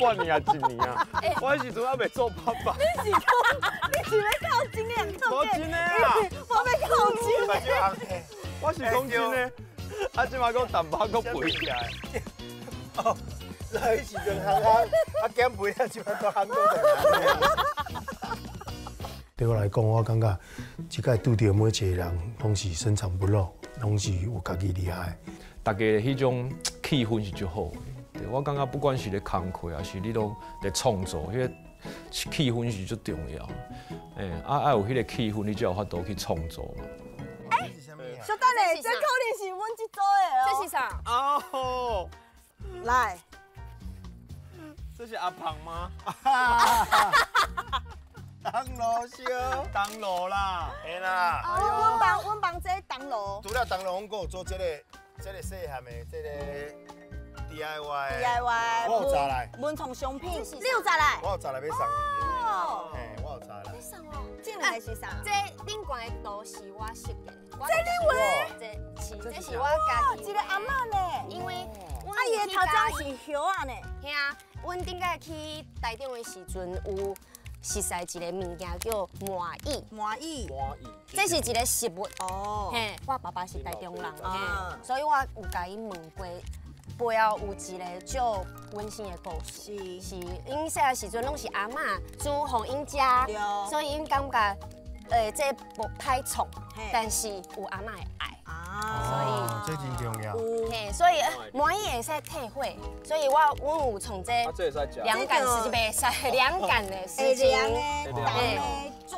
半年啊，一年啊。我彼时阵还袂做爸爸。你是讲，你是欲靠真的，无真的啊！我欲靠真的。我是讲真的。啊，这马阁淡薄阁肥起来。哦，那彼时阵憨憨，啊减肥了，这马阁憨阁转来。对我来讲，我感觉这届拄著每一个人，拢是深藏不露，拢是有家己厉害。大家的彼种气氛是足好的。对，我感觉不管是咧工课，还是你拢咧创作，彼个气氛是足重要。啊，爱有彼个气氛，你才有法度去创作嘛。小等下，这可能是阮这组的哦。这是啥？哦，来，这是阿胖吗？铜锣烧，铜锣啦，嘿啦。阮帮这铜锣。除了铜锣，阮阁有做这个细汉的这个 DIY。 DIY。我有炸来。文创商品，你有炸来？我有炸来欲送你。哦。嘿，我有炸来。送哦。这两个是啥？这顶悬的图是我设的。这你画？这是我家己。一个阿嬷呢？因为啊，伊的头鬃是叶仔呢。嘿啊，阮顶摆去台中的时阵有熟似一个物件叫麻薏。麻薏。麻薏。这是一个食物。哦。嘿，我爸爸是台中人，所以我有共伊问过，背后有一个足温馨的故事。是。𪜶细汉时阵拢是阿嬷煮予𪜶食，所以𪜶感觉。这无歹创，但是有阿嬷的爱，所以这真重要。嘿，所以麻薏会使退火，所以阮有创这凉感是袂使凉感的事情。凉的、冻的纸。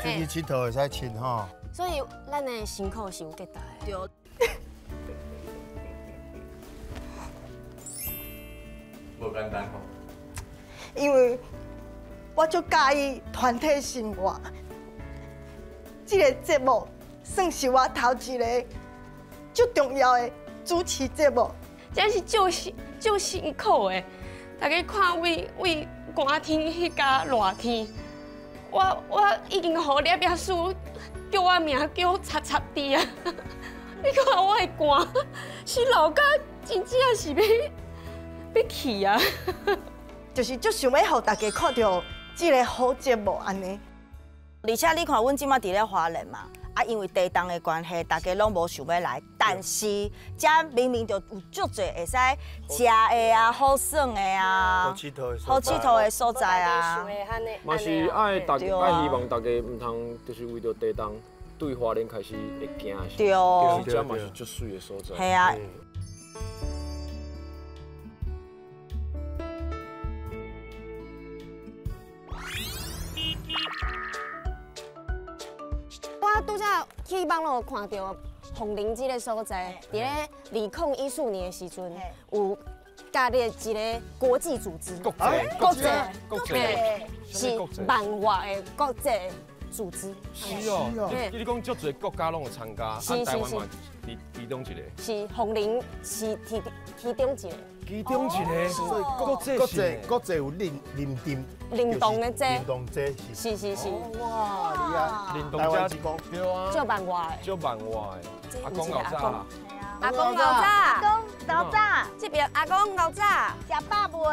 出去𨑨迌会使穿吼。所以咱的辛苦是有价值的。对。无简单吼。因为我足佮意团体生活。这个节目算是我头一个足重要的主持节目，真是足辛苦的。大家看，为寒天去到热天，我已经予摄影师叫我名叫擦擦滴啊！你看我的汗是流到真正是欲去啊！就是足想欲予大家看著这个好节目按呢。而且你看，阮这马伫咧花莲嘛，啊，因为地动的关系，大家拢无想欲来。但是遮明明就有足济会使食的啊、好耍的啊、好𨑨迌的所在啊。嘛是爱大家爱希望大家毋通就是为著地动对花莲开始会惊。对。其实遮嘛是足媠的所在。系啊。我拄则去网路看著凤林这个所在，伫咧2014年的时阵，有加入一个国际组织，国际是万华的国际组织。是哦，你讲足济国家拢有参加，啊，台湾嘛伫其中一个。是凤林是其中一个。其中一个，所以国际有认定。灵动的这，灵动这是是是。哇，厉害！灵动这对啊，足万外的，足万外的。阿公老早，阿公老早，阿公老早，这边阿公老早，食饱未？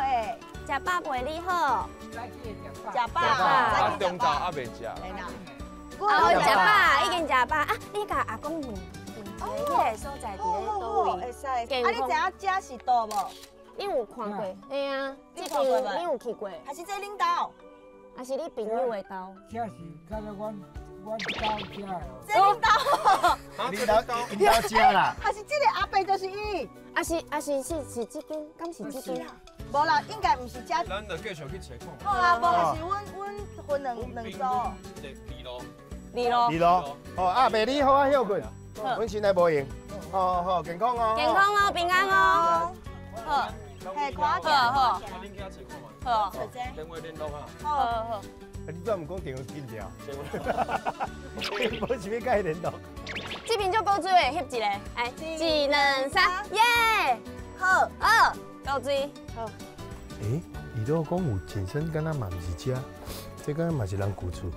食饱未？你好。食饱。啊，中昼还袂食。哦，食饱，已经食饱啊！你共阿公问问一下，彼个所在伫咧佗位？会使。啊，你知影这是佗无？你有看过？嘿啊，这边你有去过？还是这恁兜？还是你朋友的兜？这是敢若阮兜遮的。这恁兜？恁兜这啦？还是这个阿伯伯就是伊。啊是啊是是是這間，敢是這間？無啦，應該毋是遮。咱就繼續去揣看。好啊，無就是阮分兩組。二路。二路。二路。哦，阿伯你好啊，歇睏。阮先來無閒。好好，健康哦。健康哦，平安哦。好。嘿，看好好。好。電話聯絡啊。好好。你怎毋講電話緊掉？無啥物佮伊聯絡。這邊足古錐的，翕一個，來，一、兩、三，耶！好，好，古錐。好。欸，伊都講有健身，敢若嘛毋是遮，這敢若嘛是人舊厝。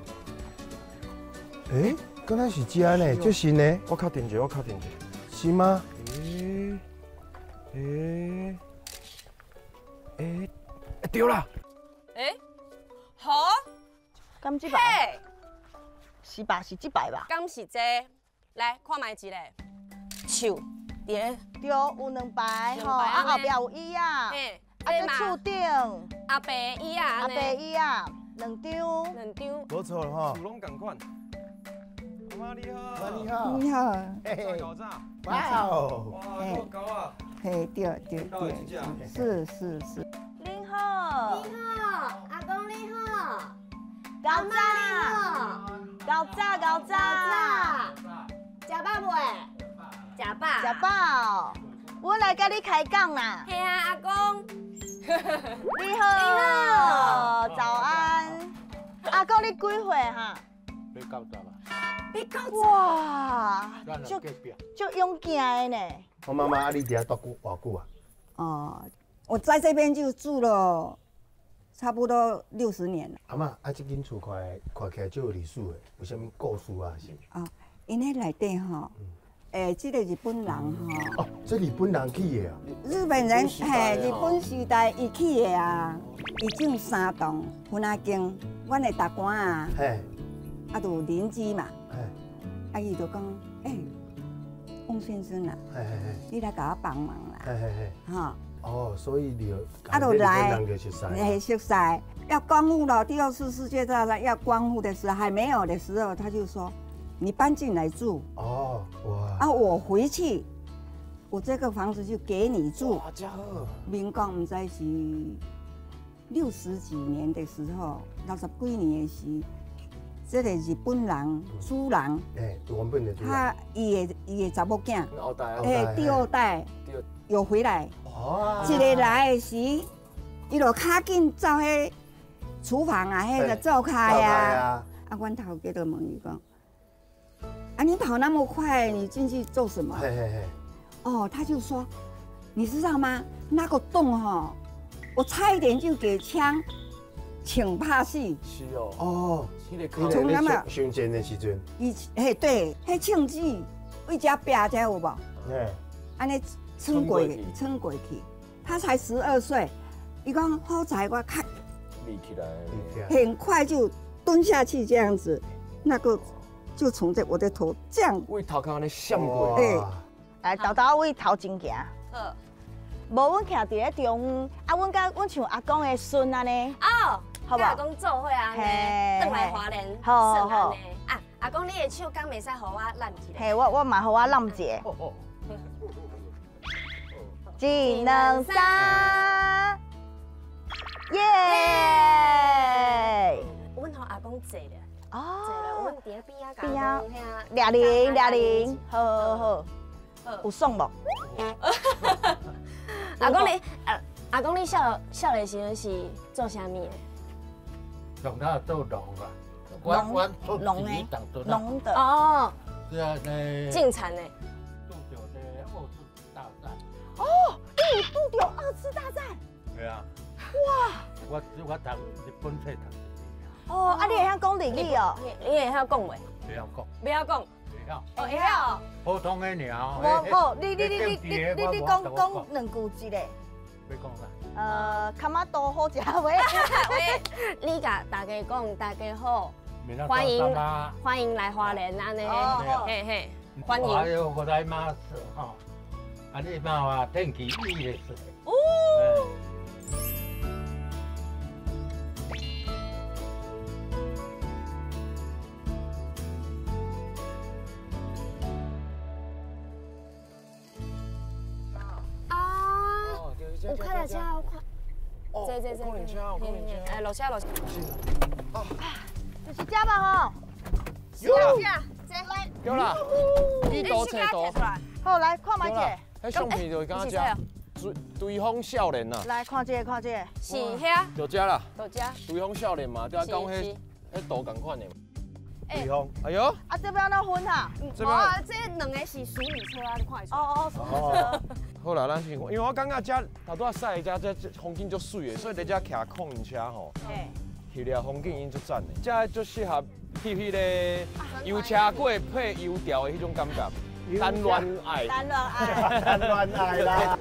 欸，敢若是遮呢？這是呢？我確定者，我確定者。是嗎？欸欸欸，對啦。欸，好。敢這擺？是吧？是這擺吧？敢是這？來看覓一個樹，佇咧。對，有兩排吼，啊後壁有椅仔，啊這厝頂，阿伯椅仔，阿伯椅仔，兩張，兩張。無錯吼。厝攏仝款。阿媽你好。媽你好。你好。哇哦。哇，這麼高啊。嘿，對對對，是是是。你好。你好，阿公你好。厚早，厚早，厚早。食飽未？食飽。食飽。我來佮你開講啦。嘿啊，阿公。你好。你好。早安。阿公，你幾歲哈？欲九十啊。欲九十。哇，足足勇健的呢。我媽媽，啊，你佇遐蹛久偌久啊？哦，我在這邊就住了差不多60年了。阿嬤，啊，這間厝看起來足有歷史的，有啥物故事啊？是？哦，𪜶彼內底吼，這個日本人吼。哦，這日本人起的啊。日本人嘿，日本時代伊起的啊，伊種三棟分仔間，阮的大官啊，啊，就有鄰居嘛，啊，伊就講，欸，翁先生啊，你來共我幫忙啦，哈。哦，所以你啊，就來，嘿，熟似，要光復了，第二次世界大戰要光復的時候，還沒有的時候，他就說，你搬進來住。哦，哇。啊，我回去，我這個房子就給你住。哇，這好。民國毋知是60幾年的時候，60幾年的時，這個日本人主人，哎，原本的主人，他伊的查某囝，哎，第二代又回來。一个來的時，伊就較緊走彼廚房啊，彼個灶跤啊。啊，阮頭家就問伊講：啊，你跑那麼快，你進去做什麼？哦，他就說：你知道嗎？那個洞吼，我差一點就給槍槍拍死。是哦。哦，從那麼上戰的時陣。伊嘿對，彼槍子為遮壁遮有無？按呢。撐過去，撐過去，他才12歲，伊講好彩我較，立起來，很快就蹲下去這樣子，那個就從這我的頭這樣，為頭殼按呢閃過，對，來豆豆為頭前行，好，無阮徛佇咧中央，啊，阮佮阮像阿公的孫按呢，哦，好無？阿公做伙按呢，轉來花蓮，好好，啊，阿公你的手敢袂使予我攬一下？嘿，我嘛予我攬一下。一、兩、三，耶！阮予阿公坐咧，哦，坐咧，阮佇咧邊仔邊仔，掠零掠零，好好好，有爽無？阿公你，阿公你少少年時陣是做啥物的？從頭做農啊，我農的，農的哦，是啊，那種田的。哦，你有拄著二次大戰？對啊。哇！我讀日本冊讀。哦，啊，你會曉講日語哦？你會曉講袂？袂曉講。袂曉講。袂曉。哦，會曉。普通的爾。無好，你講講兩句一个。欲講啥？較嘛多好食話。你共大家講，大家好，歡迎歡迎來花蓮按呢，嘿嘿，歡迎。おはようございます。啊，你嘛話天氣いいです。哦。这车我看。这这这。可能车，可能车。哎，落车落车。就是这吧吼。对啦。对啦。你图册图。好，来看觅者。彼相片就是敢这。追风少年啊。来看这个，看这个。是遐。就这啦。就这。追风少年嘛，对啊，讲彼彼图仝款的。追风。哎呦。啊，这边怎分啊？无啊，这两个是淑女车啊，你看会出来。哦哦，淑女车。好啦，咱先，因为我感觉这头拄仔驶的这这风景足媠的，所以伫遮骑控音车吼，翕了风景已经足赞的。这足适合翕彼个油车过配油条的彼种感觉，谈恋爱，谈恋爱，谈恋爱啦。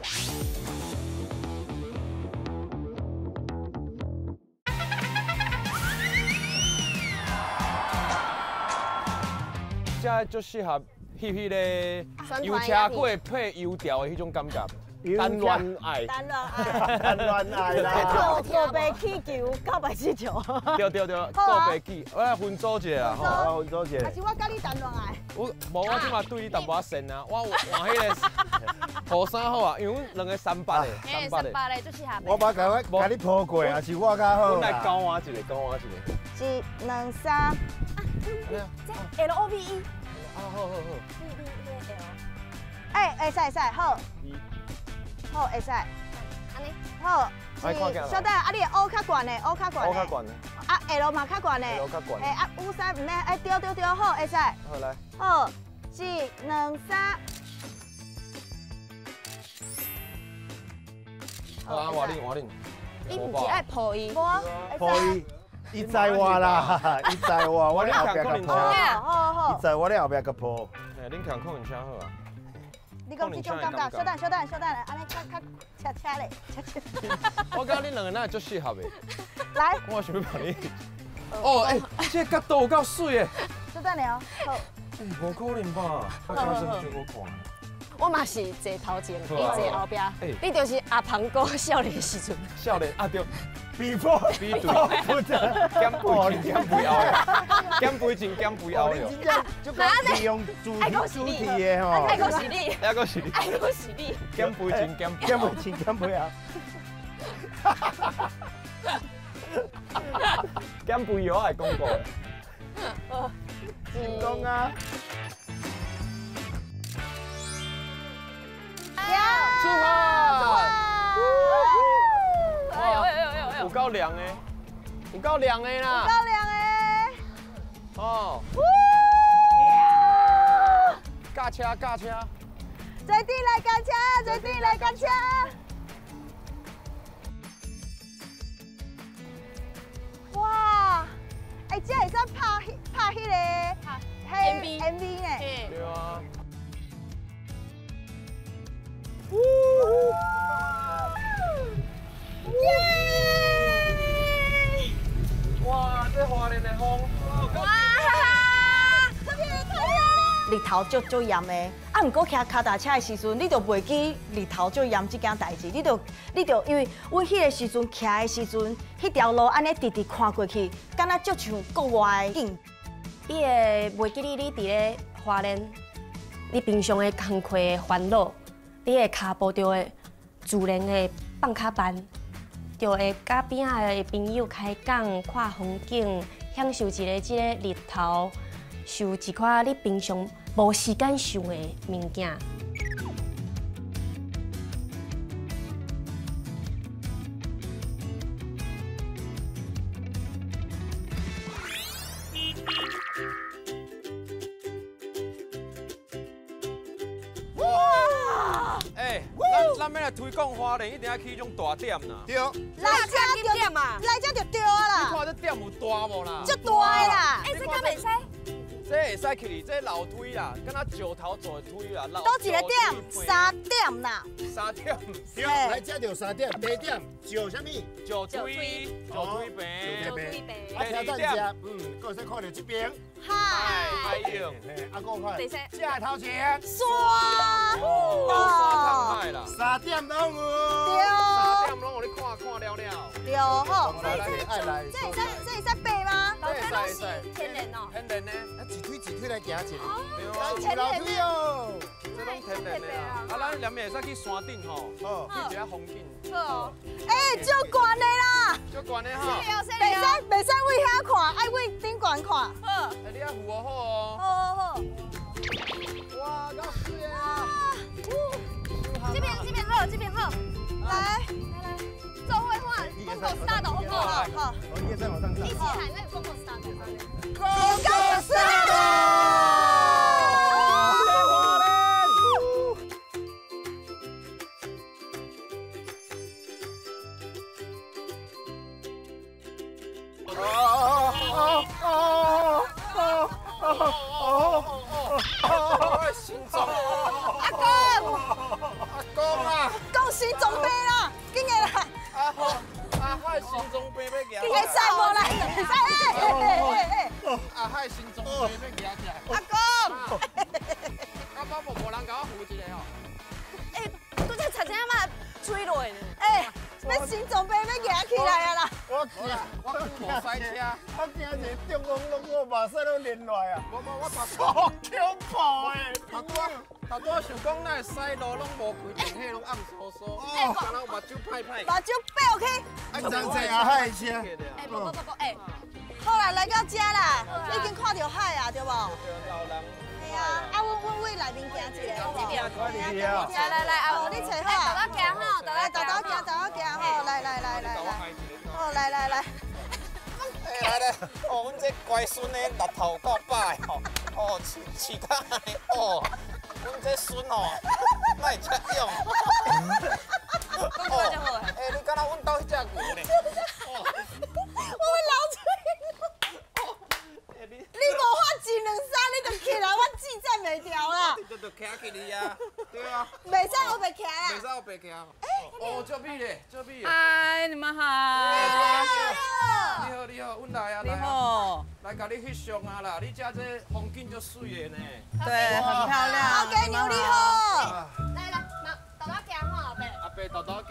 这足适合翕彼个油车过配油条的彼种感觉，谈恋爱，谈恋爱，谈恋爱啦。告白气球，告白气球。对对对，告白气，我来分组一下啦，吼，分组一下。还是我佮你谈恋爱？我无，我这马对你淡薄仔善啊，我换彼个雨衫好啊，因为阮两个三八的，三八的最适合。我捌共我共你抱过，还是我较好。阮来交换一个，交换一个。一、两、三。这 L O V E。啊，好好好。哎，会使会使，好。好，会使。按呢。好。小等，啊，你的 O 较悬的，O 较悬的。 O 较悬的。啊，L 嘛较悬的。 L 较悬。哎，啊，五三毋免，哎，对对对，好，会使。好来。好，一、两、三。好啊，我领我领。你毋是爱抱伊？抱伊。伊知我啦，伊知我，我咧后壁共抱。伊知我咧后壁共抱。嘿，恁徛控车好啊。你讲这种感觉，小等小等小等，按呢较较车车咧，车车。我感觉恁两个哪会足适合的。来。我想欲问你。哦，哎，这个角度有够媠的。小等下哦，好。无可能吧？我真足好看。我嘛是坐头前，你坐后壁，你就是阿庞哥少年时阵。少年啊对。 Before，比对，减肥前减肥后，减肥前减肥后。你真正就讲利用主题主题的吼。爱讲是你，爱讲是你，爱讲是你。减肥前减减肥前减肥后。减肥药的广告。成功啊！出发！哎呦哎呦哎呦！有够凉的，有够凉的啦！有够凉的。哦。驾车驾车。坐地来驾车，坐地来驾车。哇！哎，这会使拍拍彼个 MV MV 呢？对啊。耶！哇，这花莲的风！哇！日头足足炎的，啊，毋过骑脚踏车的时阵，你就袂记日头足炎这件代志，你就因为阮彼个时阵骑的时阵，彼条路按呢直直看过去，敢若足像国外的景。你会袂记你你伫咧花莲，你平常的工课的烦恼，你的跤步就会自然的放较慢，就会佮边仔的朋友开讲、看风景，享受一个这个日头，受一寡你平常无时间想的物件。咱欲来推广花莲，一定爱去彼种大店啦。对，来这就店嘛，来这就对啊啦。你看这店有大无啦？足大的啦。欸，这敢袂使？这会使去哩，这楼梯啦，敢若石头做的梯啦。佗一个点？3点啦。 3点。对，来这就3点，第一点石啥物？石梯，石梯坪。石梯坪。啊，听等下，阁会使看到这边。海。海涌。嘿，啊，阁看。这个头前。山。高山看海啦。3点拢有。对。 3点拢予你看看了了。对，好。来来，这会使这会使爬吗？楼梯拢是天然哦。天然的。啊，一推一推来行一下。对啊。楼梯哦。这拢天然的啊。啊，咱咱连会使去山顶吼，去一下风景。好。哎，足悬的啦！足悬的吼。袂使位遐看，爱位顶悬看。好。哎，你爱扶我好哦。好好好。哇，够水啊！这边这边好，这边好。来来来，做伙看，公共 start 好不好？好。我应该再往上一起喊那个公共 start。公共 start。我心脏，阿公，阿公啊，讲心脏病啦，紧的啦。阿阿海心脏病欲举，会使无啦？会使，阿海心脏病欲举起来。阿公，阿爸无无人共我扶一下哦。哎，拄才差一点仔坠落去。哎，欲心脏病欲举起来啊啦！我惊，我无驶车，我惊一个中风拢我目屎拢连落来啊！无无，我头好恐怖的！头拄仔想讲，哪会驶路拢无开电，彼拢暗飕飕，敢若目睭歹歹。目睭闭起。啊，真济阿海的车。哎，无无无无，哎。好啦，来到这啦，已经看到海啊，对无？老人。系啊，啊，阮位内面行一下，好无？来来来，啊，你坐好。豆豆行吼，来豆豆行，豆豆行吼，来来来来来，好，来来来。哎，来来，哦，阮这乖孙的六头够百的吼，哦，饲饲甲按呢，哦，阮这孙哦，哪会遮勇？哦，哎，你敢若阮兜彼只牛呢？我会流喙。你无发一两三，你就起来，我志站袂牢啦。就就徛起你啊，对啊。袂使乌白徛啦。袂使乌白徛。哦，足美咧，足美。嗨，你们好。你好，你好，阮来啊，你好。来共你翕相啊啦，你遮这风景足水的呢。对，很漂亮。老家娘你好。来来，豆豆行吼，阿伯。阿伯豆豆行。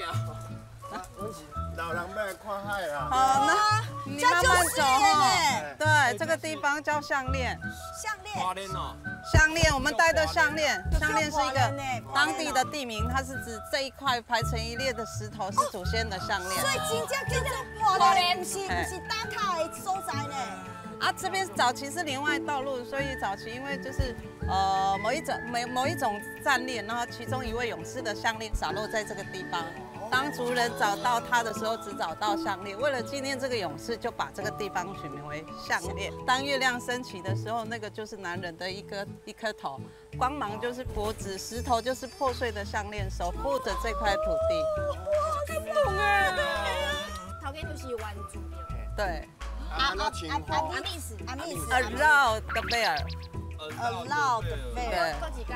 阮是老人欲来看海啦。好，那你慢慢走哈。对，这个地方叫项链。项链。花链哦。项链，我们戴的项链，项链是一个当地的地名，它是指这一块排成一列的石头是祖先的项链。所以真正叫做花莲，不是打卡的所在呢。啊，这边早期是林外道路，所以早期因为就是某一种战列，然后其中一位勇士的项链洒落在这个地方。当族人找到他的时候，只找到项链。为了纪念这个勇士，就把这个地方取名为项链。当月亮升起的时候，那个就是男人的一颗头，光芒就是脖子，石头就是破碎的项链，守护着这块土地。哇，感动哎！头家就是原住民。对。阿阿密斯，阿密斯。阿绕德贝尔。阿绕德贝尔。过几个？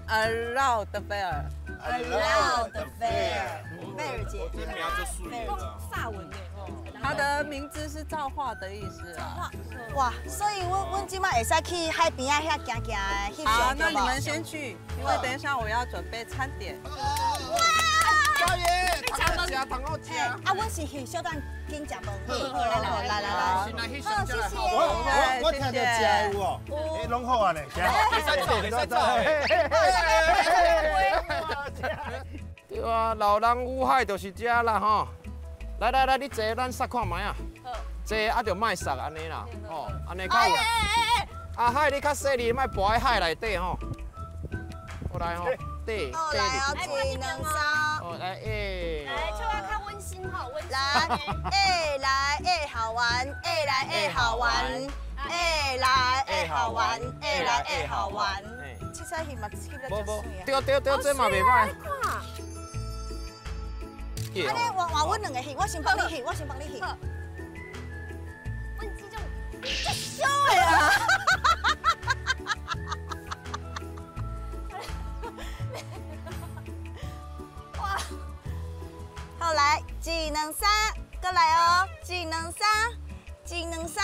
阿绕德贝尔。阿绕德贝尔。贝尔姐，这名足水的。法文的哦。他的名字是造化的意思啊。哇，所以阮这摆会使去海边仔遐行行的翕相。好，那你们先去，因为等一下我要准备餐点。哇！大爷，通好食，通好食。啊，阮是去小等紧食饭。好，来来来来来。好，谢谢。我听到食的有哦，哎，拢好啊呢，食。会使走，会使走。对啊，老人与海就是这啦吼。来来来，你坐，咱杀看觅啊。坐啊，就莫杀按呢啦，吼，按呢较有。阿海，你较细腻，莫跋喺海内底吼。过来吼，底底。来哦，一两三。哦，来哎。来，笑啊较温馨吼，温馨。来，哎来哎好玩，哎来哎好玩，哎来哎好玩，哎来哎好玩。七彩翕嘛翕得足水啊。对对对，这嘛袂歹。按呢，换换阮两个翕，我先帮你翕，我先帮你翕。阮这种足俗的啊！哇！好来，一两三，阁来哦！一两三，一两三，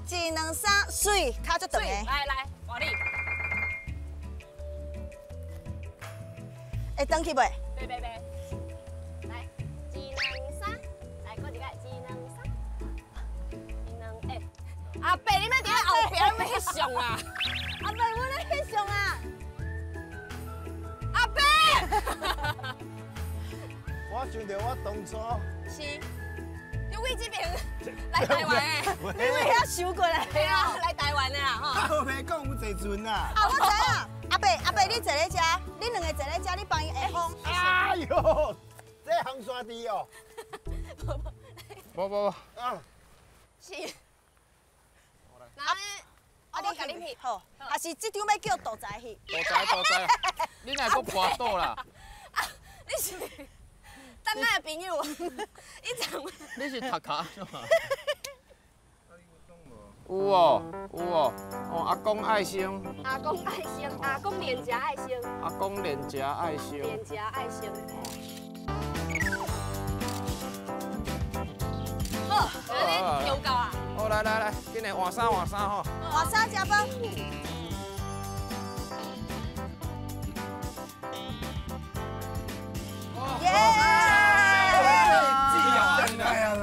一两三，水，跤足长的。来来，换你。会转去袂？袂袂袂。来，一两三，来，阁一个，一两三，一两哎。阿伯，你莫伫咧后壁，你欲翕相啊？阿伯，阮咧翕相啊！阿伯。我想著我當初是，你為這邊來台灣的，你為遐收過來。對啊，來台灣的啦吼。我袂講有坐船啊。啊，我知影。阿伯，阿伯，你坐咧遮，你兩个坐咧遮，你幫伊下風。哎呦，這紅山地哦。無無無。啊。是。啊，你共恁翕好，還是這張欲叫杜仔翕？杜仔杜仔，你若閣跋倒啦？啊，你是等下的朋友，你怎？你是讀卡？有哦，有哦，哦，阿公愛生。阿公愛生，阿公臉頰愛生。阿公臉頰愛生。臉頰愛生。好，安尼又夠啊！好，來來來，緊來換衫換衫吼。換衫食飯。耶！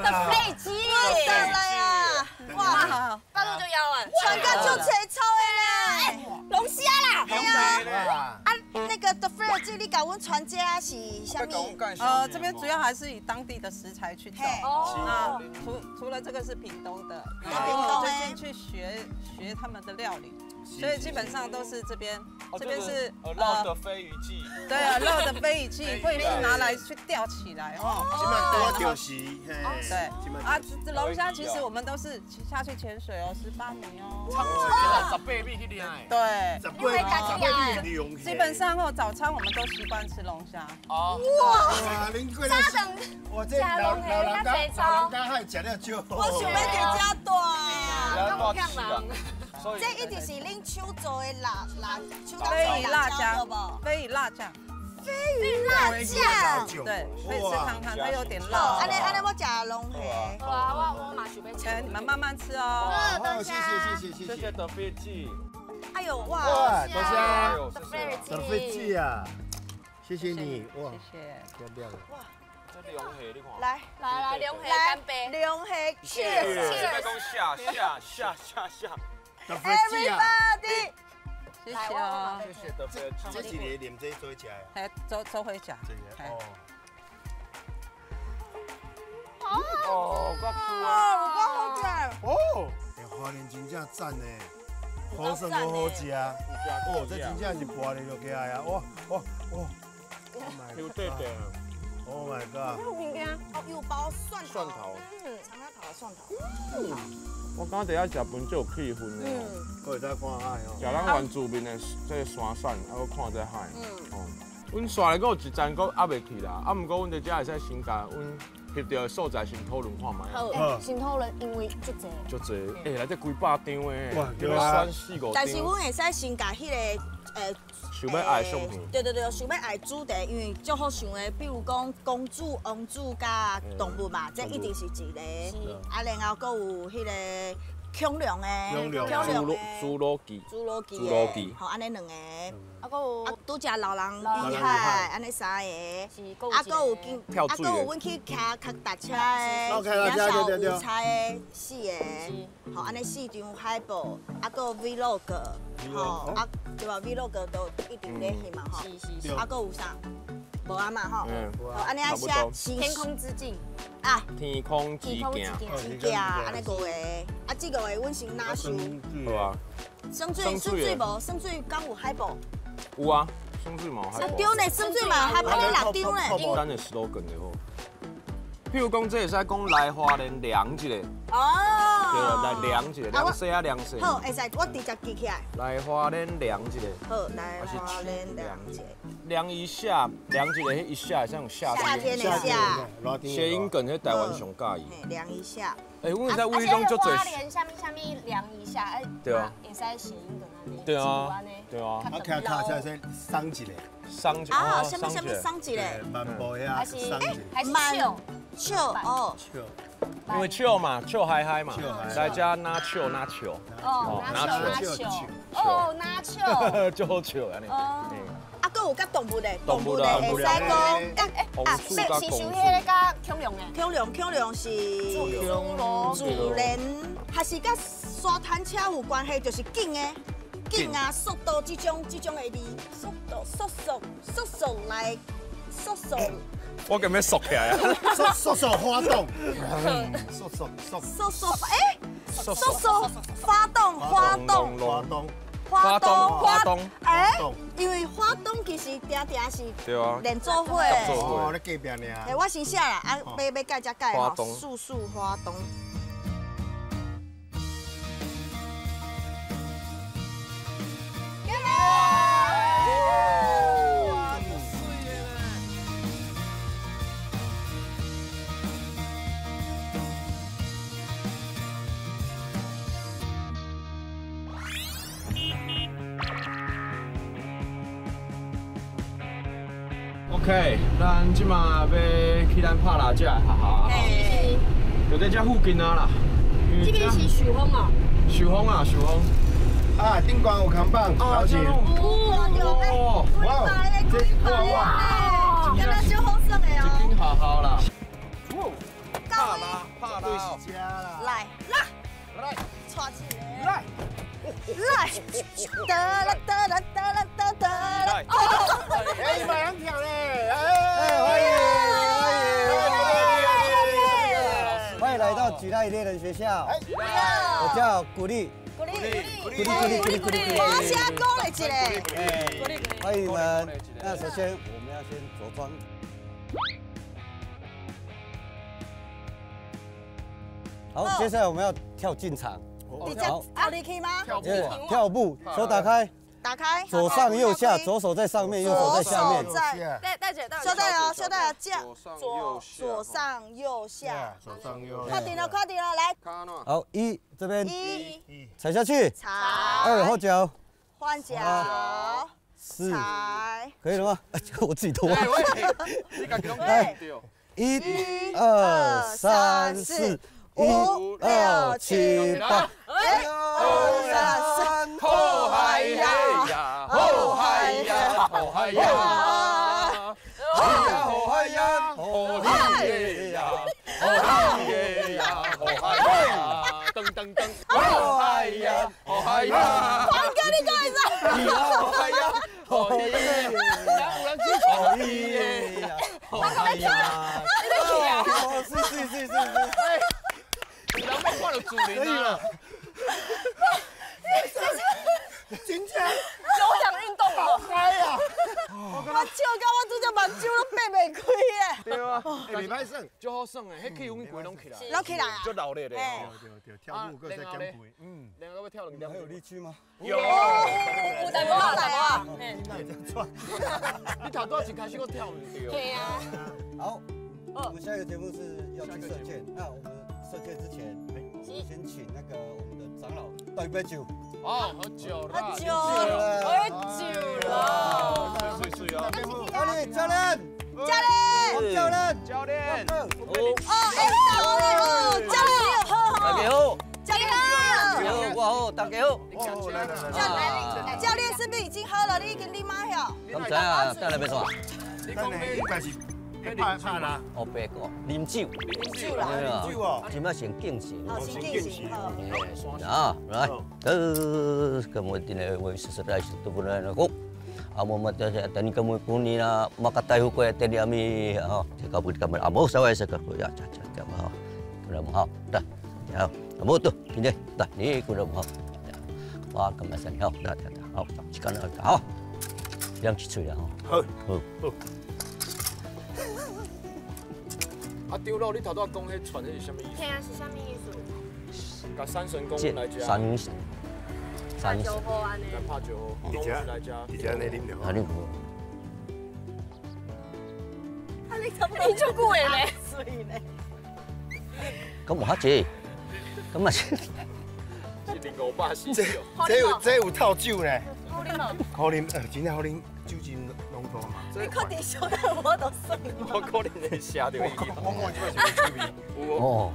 的飞机，上來啊！哇，八路就腰啊，穿甲足齊草的啦，龍蝦啦。啊，那個德菲爾姐，你共阮傳這是啥物？這邊主要還是以當地的食材去做。那除了這個是屏東的，因為我最近去學學他們的料理，所以基本上都是這邊。這邊是肉的飛魚記。對啊，肉的飛魚記會是拿來去釣起來哦。這擺多就是，對。啊，這龍蝦其實我們都是下去潛水哦，18米哦。18米去掠。對。18米。基本上哦，早餐我們都習慣吃龍蝦。哦。哇！哇，這老人家老人家還食了少。我想欲佇遮住。所以這一定是恁手做的辣辣，手工飛魚辣椒，醬，飛魚辣醬，飛魚辣醬，對，可以吃看看，它有點辣。按呢按呢，我食龍蝦。好啊，我嘛想欲吃。你們慢慢吃哦。好，謝謝謝謝謝謝。謝謝德飛記。哎呦哇！多謝。德飛記啊，謝謝你哇，謝謝。漂亮。哇。這龍蝦你看。來來來，龍蝦乾杯。龍蝦，cheers。在講下下下下下。 Everybody，謝謝啊！謝謝德飛記。這一個連這做食的。係做做伙食。哦。哦，夠哦，夠好食。哦，欸，花蓮真正讚呢，好耍好好食。哦，這真正是跋咧就起來啊！哇哇哇！有對對。 Oh my god！有物件，哦，油包蒜蒜頭，嗯，長仔頭蒜頭。我感覺佇遐食飯足有氣氛的。嗯。閣會使看海哦。食咱原住民的這個山產，啊，閣看這海。嗯。哦。阮煞來閣有一站閣猶未去啦，啊，毋過阮佇遮會使先共阮翕著的素材先討論看覓。好，先討論，因為足濟。足濟，欸，內底幾百張的，哇，對啊。選四五張。但是阮會使先共彼個。想欲愛的相片，對對對，想欲愛主題，因為足好想的，比如講公主、王子佮動物嘛，這一定是一個。啊，然後閣有彼個恐龍的，恐龍的，侏羅紀，侏羅紀的，吼，按呢兩個。啊，閣有啊，拄才老人與海，按呢三個。啊，閣有經，啊，閣有阮去騎腳踏車的，兩小無猜的四個，吼，按呢四張海報，啊，閣有 Vlog，吼，啊，對吧？Vlog 都一定咧翕嘛，吼。啊，閣有啥？無啊嘛，吼。好，按呢啊寫天空之鏡。啊。天空之鏡。之鏡，按呢五個，啊，這五個阮先拿收。好啊。酸水，酸水無，酸水敢有海報？有啊，酸水嘛有海報。對呢，酸水嘛有海報，按呢6張呢。咱的 slogan 就好。譬如講，這會使講來花蓮涼一下。哦。對啊，來涼一下，涼洗啊涼洗。好，會使，我直接記起來。來花蓮涼一下。好，來花蓮涼一下。涼一下，涼一下，彼一下會使用夏夏天的夏。諧音梗，彼台灣上佮意。涼一下。欸，阮會使為迄種足濟。花蓮啥物啥物涼一下，哎，對啊，會使諧音梗按呢。對啊，對啊。啊，騎腳車先鬆一下。鬆一下。啊，啥物啥物鬆一下。漫步遐，還是還是笑笑哦。笑。因為笑嘛，笑嗨嗨嘛，來遮拿笑拿笑。哦，拿笑拿笑。哦，拿笑。就好笑按呢。哦。啊，閣有佮動物的，動物的會使講，佮啊，是像彼个佮恐龍的，恐龍恐龍是自然，還是佮沙灘車有關係，就是景的景啊，速度這種的字，速度速速速速來速速我咁样缩起来啊！速速发动，速速速速速哎，速速发动发动发动花东花东哎，因为花东其实定定是连做伙，哦，咧隔壁尔。哎，我先写啦，啊，要改才改吼。速速花东。OK，咱这马欲去咱拍蜡这学校啊，就在这附近啊啦。这边是寿丰哦。寿丰啊，寿丰。啊，顶悬有扛棒，老钱。哇，哇，这哇哇，敢若足好耍的哦。这间学校啦。拍蜡，拍蜡。来，来，来，带一个。来。来，得啦得啦得啦得得啦。哦，哎，马上跳嘞！哎，欢迎欢迎，欢迎来到举赖猎人学校。我叫古力。古力，古力，古力，古力，古力，我先鼓励一下。欢迎你们。那首先我们要先着装。好，接下来我们要跳进场。好，跳进去吗？跳步，手打开。打开。左上右下，左手在上面，右手在下面。带姐，稍等哦，稍等哦，这样。左上右下。左上右。快点了，快点了，来。好，一这边。一。踩下去。踩。二后脚。换脚。四。可以了吗？我自己拖。来，1、2、3、4。5、6、7、8， 1、2、3，好嗨呀，好嗨呀，好嗨呀，好嗨呀，好嗨呀，好嗨呀，好嗨呀，噔噔噔，好嗨呀，好嗨呀，黄哥你讲一下，好嗨呀，好嗨呀，有人起床，好嗨呀，是是是是是。人要看到主人啊！真正有氧运动好嗨啊！我笑到我拄只目睭拢闭袂开咧。对啊，欸，袂歹耍，足好耍的，彼气氛规拢起来，拢起来啊！足热闹的。对对对，跳舞阁使减肥。嗯，两个欲跳两点。还有力气吗？有。有淡薄仔，淡薄仔。你哪会这样喘？你头拄仔一开始阁跳毋对。对啊。好，我们下一个节目是要去射箭，那我们。射箭之前，先请那个我们的长老倒一杯酒。哦，喝酒了，喝酒了，喝酒了。水水哦。教练，教练，教练，教练，教练。哦，哎，教练哦，教练你好，大家好。教练好。我好，大家好。教练是不是已经喝了？你已经啉马了？敢知啊？等下欲创？你讲应该是。拍拍啦！哦，白讲啉酒，啉酒啦，啉酒哦，这摆先敬神，先敬神，啊，来，咁我今日我实在是都不能那个，啊，我们等等你咁我你啦，马个大富贵等你阿咪哦，这个不咁啊，冇所谓这个，呀，这这这好，咁好，得，好，冇得，今天得，你过来好，我咁啊先好，得得得，好，时间好，两一喙啦吼，好，好。啊，张老，你头拄仔讲彼船彼是啥物意思？嘿啊，是啥物意思？共山神公来遮。山神。山神。来拍招呼，公来遮。而且你啉著。啊，你啊，你差不多足久的咧。水咧。咁无较济，咁嘛是。是540。这有套酒呢。好啉无？好啉，真正好啉，酒精浓度嘛。你确定小等我都算。我可能会写著伊。我看这摆是有酒味。哦。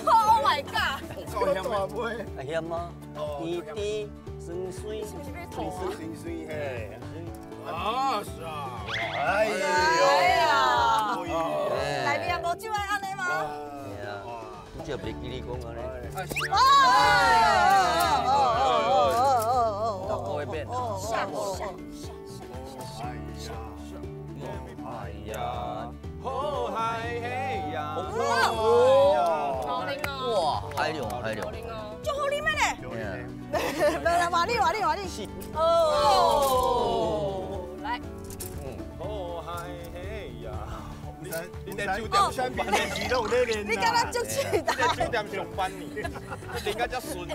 Oh my god！够大杯。啊咸吗？甜甜酸酸。是不是被酸酸嘿。啊是啊。哎呀。内面也无酒爱按呢吗？对啊。拄则袂记你讲按呢。哦哦哦哦哦哦哦。会变。吓吓。换你，换你，换你。哦，来。哦嗨嘿呀！你在酒店上班，你敢若足气你在酒店上班呢？你练到这顺。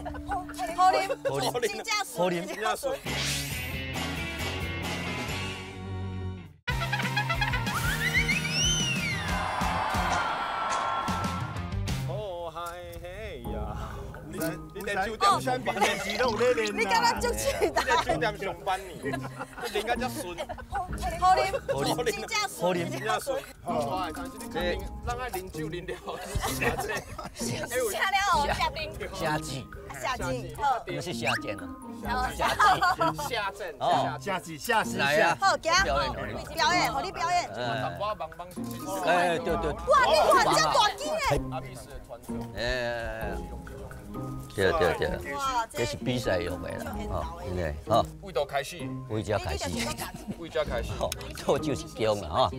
好啉，好啉，真正顺，真正顺。哦嗨嘿呀！你在酒店上班，你敢若足气你在酒店上班呢？你练到这顺。好啉，好啉，真正顺，真正顺。但是你肯定，咱爱啉酒啉了，写了后下冰。虾子，虾子，好，不是虾酱哦，虾子，虾酱，虾子，虾子，来啊！好，行，表演，表演，予你表演。哎，对对。哇，你看这大支的。阿比斯的传统。哎。对对对，这是比赛用的啦，吼，真的，吼。为倒开始？为这开始。为这开始。倒就是弓啦，吼，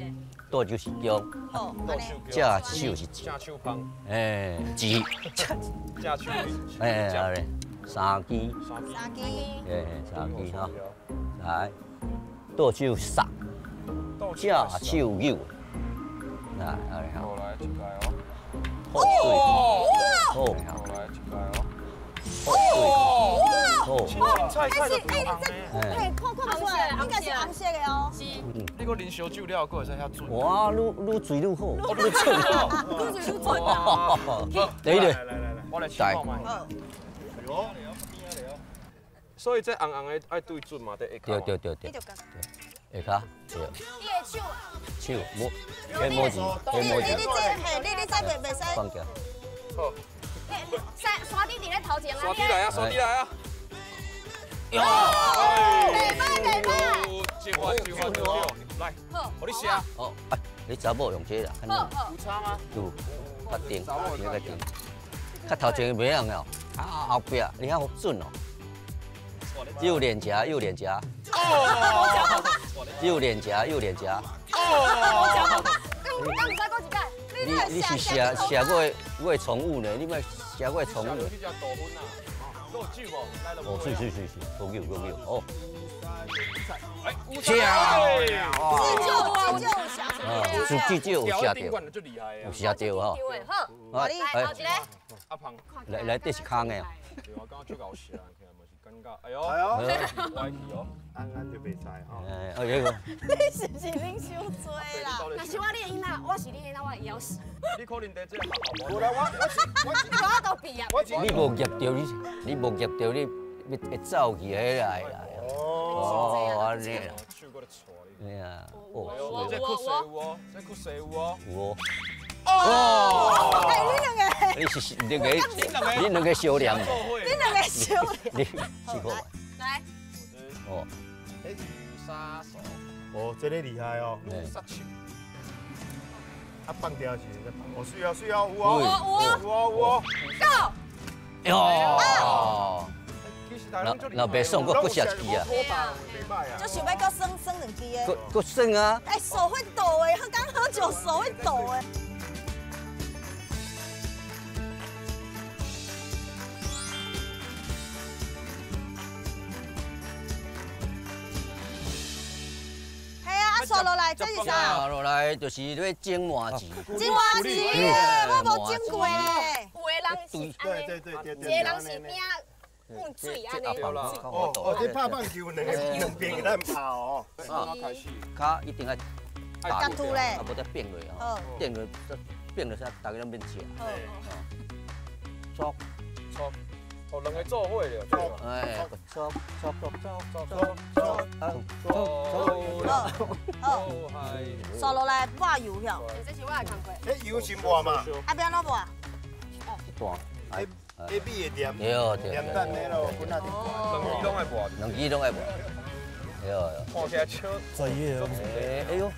倒就是弓。正手是正手捧。哎，指。正手。哎，好嘞，三支。三支。哎，三支哈，来，倒手杀，正手扭。来，好嘞，好。来一个哦。哦，哇！好，来一个哦。哦，哇！哎是，哎这，哎看看不出来，应该是红色的哦。是。你阁啉烧酒了，阁会使遐准？哇，愈愈醉愈好，愈准，愈醉愈准啊！对对，来来来，我来试看觅。所以这红红的爱对准嘛，伫下跤。对对对对。下跤，对。你的手。手摸，黑摸子，黑摸子。你这，嘿，你这袂袂使。放下。好。山山顶伫咧头前啊！山顶来啊！山顶来啊！哟！袂歹袂歹。计划计划对，来，好，予你写。哦，哎，你查某用这个啦。好，有差吗？有，较定，较定。较头前袂样哦，啊后壁你较准哦。右脸颊，右脸颊。哦。右脸颊，右脸颊。哦。敢唔知讲一摆？你是写写过我的宠物呢？你莫写我的宠物。你食豆粉啊？有酒无？哦，是是是是，有酒有酒哦。漂亮！至少有写到，有写到吼。好，来后一个。阿胖，来来，这是空的。对，我刚刚就搞写，起来嘛是尴尬。哎呦，哎呦，歪去哦，安安就袂使吼。哎，哎呦，你是不是啉伤济啦？若是我你的囡仔，我是你的囡仔，我会枵死。你可能伫这个学校无啦，我我都毕业。你无夹到你，你无夹到你，会走去彼来啦。哦，按呢啦。手过来搓你。对啊。哦，这酷势有哦，这酷势有哦。有哦。哦，哎，你两个，你是两个，你两个相连。你两个相连。你试过。来。哦。杀手。哦，这个厉害哦。杀手。啊，放掉是，哦，水哦，水哦，有哦，有哦，有哦。 Go。哟。那袂爽，阁阁射一支啊！就想欲阁耍耍两支的。阁阁耍啊！哎，手会抖哎，喝刚喝酒手会抖哎。系啊，刷落来，这是啥？刷落来就是咧蒸麻糍。蒸麻糍，我无蒸过咧。有的人是按呢，一个人是饼。用水按呢。哦哦，这拍棒球两个两边会当拍哦。啊，开始。跤一定爱打凸咧，啊，无得变落吼，变落变落啥，大家拢免食。搓搓，哦，两个做伙了。哎，搓搓搓搓搓搓搓好，刷落来抹油晓。这是我的工课。这油是抹嘛？啊，欲按怎抹？一段。那米的黏，对，黏蛋的咯，滚啊！两支拢爱抹，两支拢爱抹。对，看起来超专业哦。哎呦，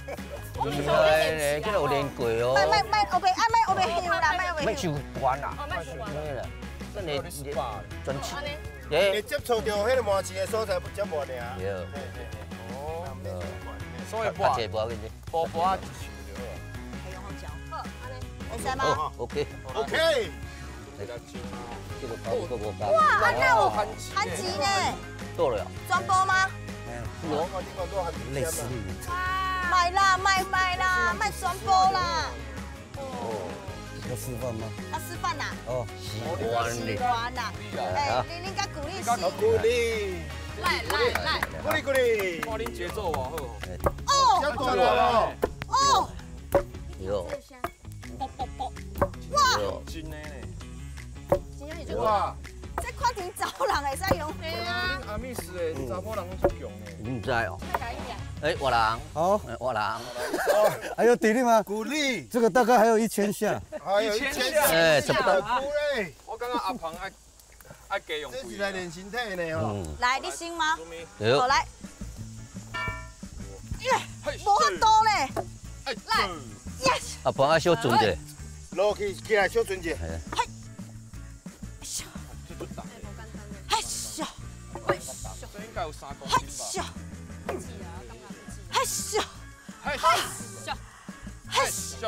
厉害咧，这有练过哦。莫莫莫，黑白啊，莫黑白香啦，莫黑白。莫伤悬啦。哦，莫伤悬。对啦，咱的专辑。会接触到彼个麻糍的所在，才抹尔。对。哦。所以抹，无要紧，薄薄啊一手就好。好，按呢，会使吗？OK。 OK。这个包够无哇，啊那有番薯呢？倒了。全部吗？累死你！卖啦，卖卖啦，卖全部啦。哦，要示范吗？要示范啦。哦，习惯习惯啦。哎，恁恁甲鼓励。鼓励。来来来，鼓励鼓励。看恁节奏哦，好。哦。这大了哦。哟。啵啵啵。哇。真的呢。真正是这哇。这看见查某人会使用。对啊。恁阿密斯的查某人拢足强的。唔知哦。哎，我人。好。我人。还有体力吗？鼓励。这个大概还有1000下。还有1000下。哎，差不多。我感觉阿鹏爱爱加用。这是来练身体呢吼。来，你先吗？好，来。耶，无法度咧。来，yes。阿鹏爱小准者。落去起来小准者。嘿。嘿咻。嘿咻。这应该有3公斤吧？嘿咻。嘿咻。嘿咻。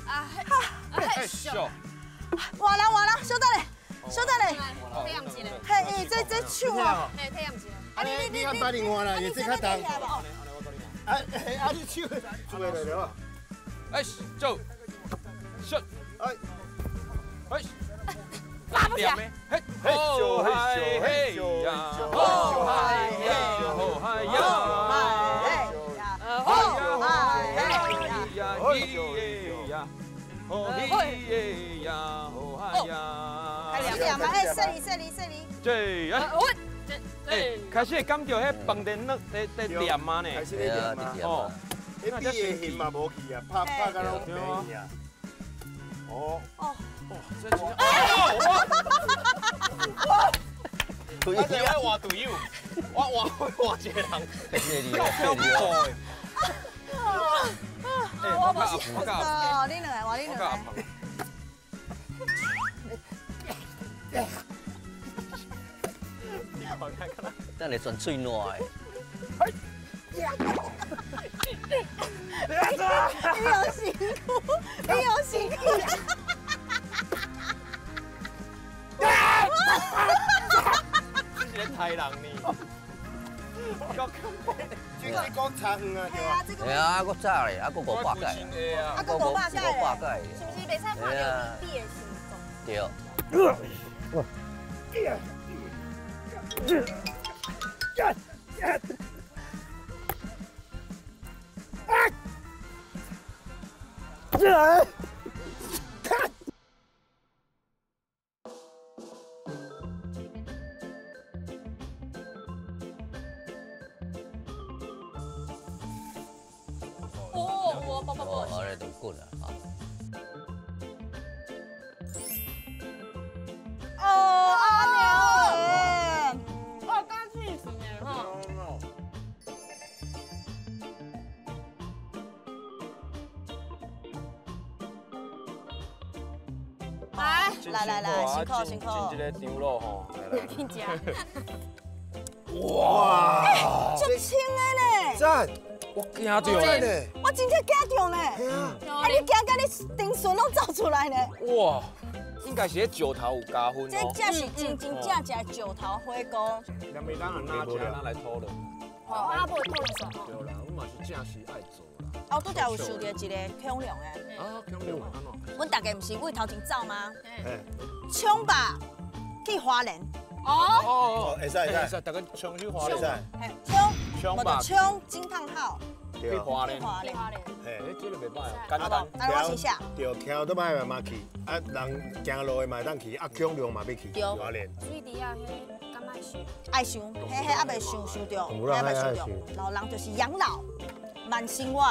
啊嘿咻。换人换人，稍等咧，稍等咧。体验一下。嘿，这这手啊。嘿，体验一下。啊你你按摆另外啦，也这较重。啊啊你手做落了。哎，走，咻，哎，哎，拉不起来。嘿，嘿咻嘿咻嘿呀，吼嗨呀，吼嗨呀，吼嗨呀，嘿呀，吼嘿呀，吼嗨呀。开始念嘛，哎，说哩说哩说哩。对，哎，我。哎，开始会感到彼饭店在在念啊呢，开始咧念啊，哦，彼比的形嘛无去啊，拍拍甲拢白去啊。哦哦哦，这真正，哎呦，我我是爱换队友，我换换一个人，够恐怖的。我无是，哦，你两个，换你两个。等下全喙烂的。你有辛苦，你有辛苦。这是咧杀人呢。这这讲差远啊，对吧？对啊，阁早咧，啊阁500届。啊，阁500届。 500届。是不是袂使看到你的形状？对。进来！哦，我不不不，哦，安尼就滚啊！哦，阿娘。哦，刚去死呢哈。来来来，辛苦辛苦。进这个张路吼，来来。紧食。哇！足轻的呢。赞！我惊到呢。我真正惊到呢。啊，你惊到你顶唇拢走出来呢。哇！应该是迄石头有加分哦。这才是真真正正石头火锅。两边咱若哪食，咱来讨论。哦，啊，无讨论煞。对啦，阮嘛是正是爱做啦。哦，拄才有想到一个恐龙的。啊，恐龙安怎？阮大家毋是为头前走吗？冲吧，去花莲。哦哦，会使会使，大家冲去花莲。冲冲吧，冲惊叹号。去花莲。花莲。哎，这个袂歹哦，简单。来，我先写。对，桥都摆嘛去，啊，人行路的嘛会当去，啊，恐龙嘛欲去。花莲。水池啊，彼敢爱想？爱想，彼彼还袂想想著，还袂想著。老人就是养老，慢生活。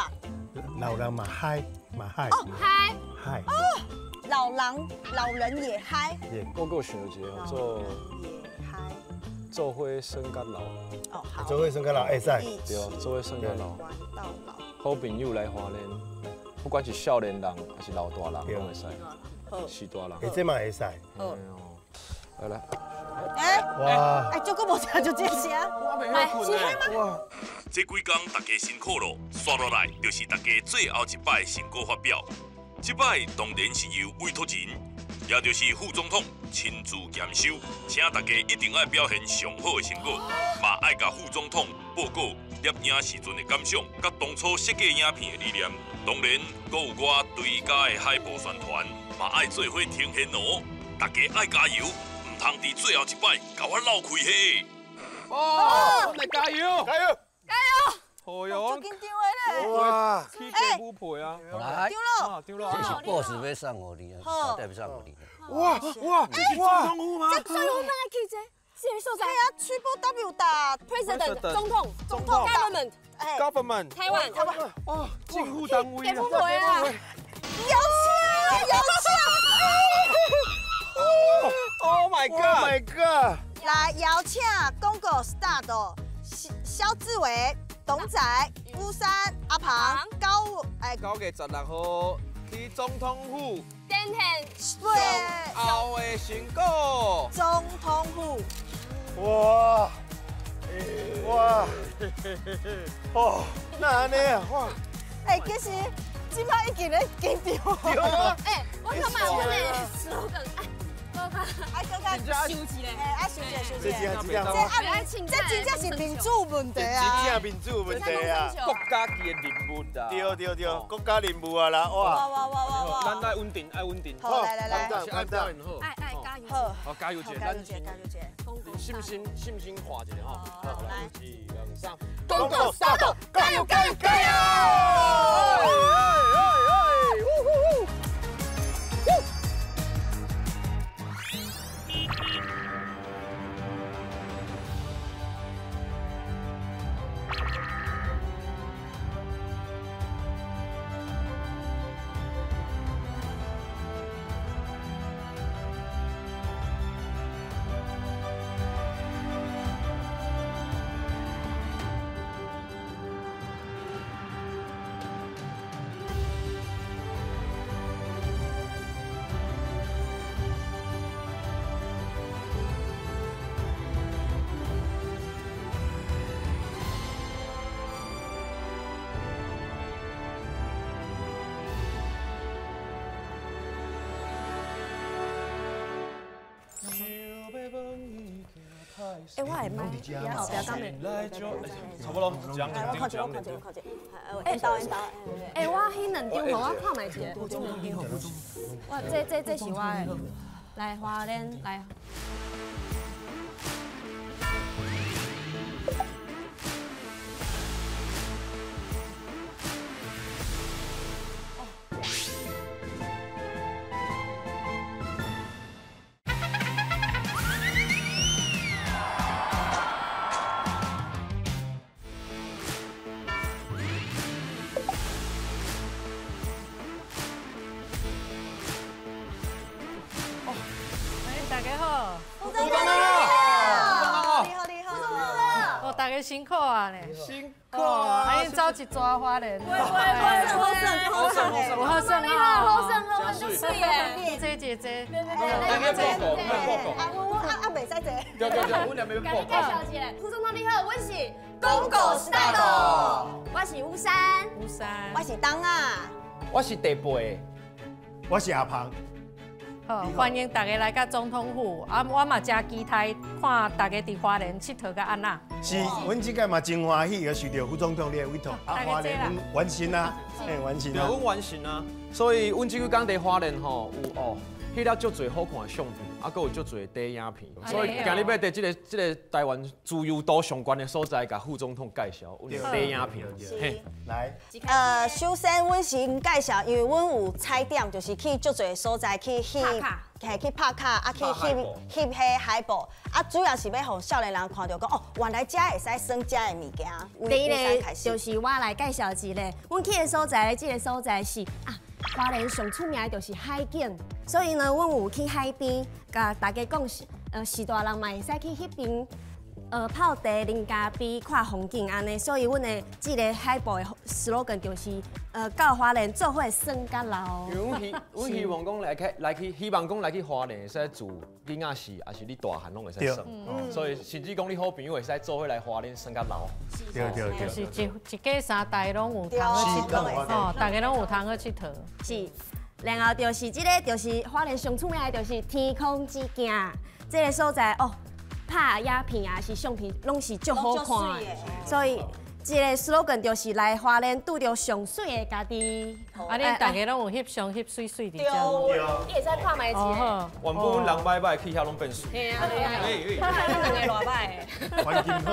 老人嘛嗨嘛嗨。哦，嗨。嗨。哦，老人老人也嗨。我阁有想到一个做。做伙耍甲老。哦，好。做伙耍甲老会使。对啊，做伙耍甲老。玩到老。好朋友来花莲，不管是少年人还是老大人，拢会使。是大人。欸，这嘛会使。好。来来。哎。哇。哎，这个无听就这声。来，是彼吗？这几工大家辛苦咯，煞落来就是大家最后一摆成果发表。这摆当然是由委托人也就是副总统亲自验收，请大家一定爱表现上好的成果，嘛爱共副总统报告摄影时阵的感想，佮当初设计影片的理念。当然，阁有我追加的海报宣传，嘛爱做伙呈现哦。大家爱加油，毋通伫最后一摆共我漏开嘿！哦，来加油！加油！加油！哦哟，足紧张的咧！哇，起鸡母皮啊！来，丢了，丢了！这是故事要送予你啊，带要送予你。哇哇，这是总统府吗？这所以我们来去这，这个所在啊，Triple W 打 President 总统，总统 Government， Government，台湾，台湾，哦，政府单位啊，鸡母皮啊！有请，有请！Oh my God！Oh my God！来邀请广告 start 萧志伟、董仔、乌山、阿庞、高哎，9月16号去总统府展现对后的成果。总统府，哇哇哦，那按呢啊哇！哎，其实这摆已经咧紧张。对啊。哎，我感觉阮的 slogan 哎，阁较收一下，哎，爱收一下，收一下。这这真正是民主问题啊！真正民主问题啊！国家级的任务啊！对对对，国家任务啊啦！哇哇哇哇哇！咱爱稳定，爱稳定。好，来来来，爱表现好。爱爱加油！好，好加油者，加油者，加油者。信心信心看一下吼。好，来，一、二、三，公告杀到，加油加油加油！哎，我会买，不要讲面。差不多，这样我看者，我看者，我看者。哎，导演导。哎，我彼两张，予我看觅一下。我这是我的，来花莲来。辛苦啊咧，辛苦啊！啊，𪜶走一逝花莲，好耍好耍好耍好耍好耍好耍，足水的。这这这，啊，我啊啊袂使坐。对对对，阮两边报告。介绍一下，副总统你好，我是公告 start，我是乌山，乌山，我是东啊，我是地八，我是阿庞。好，欢迎大家来到总统府。啊，我嘛真期待看大家伫花莲𨑨迌甲按怎。是，阮这届嘛真欢喜，受到副总统你的委托，啊，花莲阮完成啊，嘿，完成啊。对，阮完成啊。所以，阮这几工伫花莲吼，有哦，翕了足济好看的相片，啊，阁有足济短影片。所以，今日欲伫这个台湾自由度上悬的所在，共副总统介绍阮的短影片。嘿，来。首先，阮先介绍，因为阮有踩点，就是去足济所在去翕，嘿，去拍卡，啊，去翕翕彼海报，啊，主要是欲予少年人看著讲，哦，原来遮会使耍遮的物件。第一个就是我来介绍一个，阮去的所在，这个所在是啊，花莲上出名的就是海景，所以呢，阮有去海边，共大家讲，序大人嘛会使去彼边。泡茶、啉咖啡、看风景按呢，所以阮的这个海报的 slogan 就是，到花莲做伙耍甲老。因为阮希望讲来去，希望讲来去花莲会使自囡仔时，抑是你大汉拢会使耍。所以甚至讲你好朋友会使做伙来花莲耍甲老。对对对。就是一家三代拢有通好𨑨迌，哦，大家拢有通好𨑨迌。是。然后就是這个，就是花蓮上出名的，就是天空之鏡這个所在哦，拍影片啊是相片，攏是足好看的，所以。這个 slogan 就是來花蓮拄著上媠的家己。啊，恁大家攏有翕相翕媠媠佇遮。你會使看覓一个。原本阮人歹歹去遐攏變媠。嘿啊，對啊。兩个偌歹的。環境好，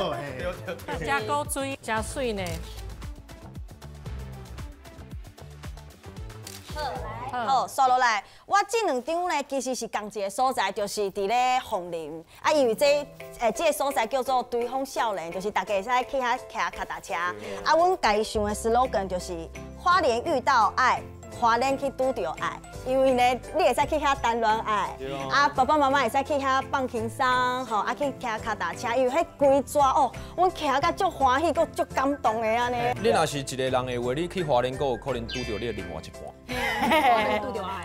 嘿。真古錐，真媠呢。好，刷落來，我這兩張呢，其實是仝一个所在，就是佇咧鳳林。啊，因為這个所在叫做追風少年，就是大家會使去遐騎腳踏車。啊，阮家己想的 slogan 就是花蓮遇到愛，花蓮去拄著愛。因為呢，你會使去遐談戀愛，啊，爸爸媽媽會使去遐放輕鬆，吼，啊，去騎腳踏車，因為彼規逝哦，阮騎甲足歡喜，閣足感動的按呢。你若是一个人的話，你去花蓮閣有可能拄著你的另外一半。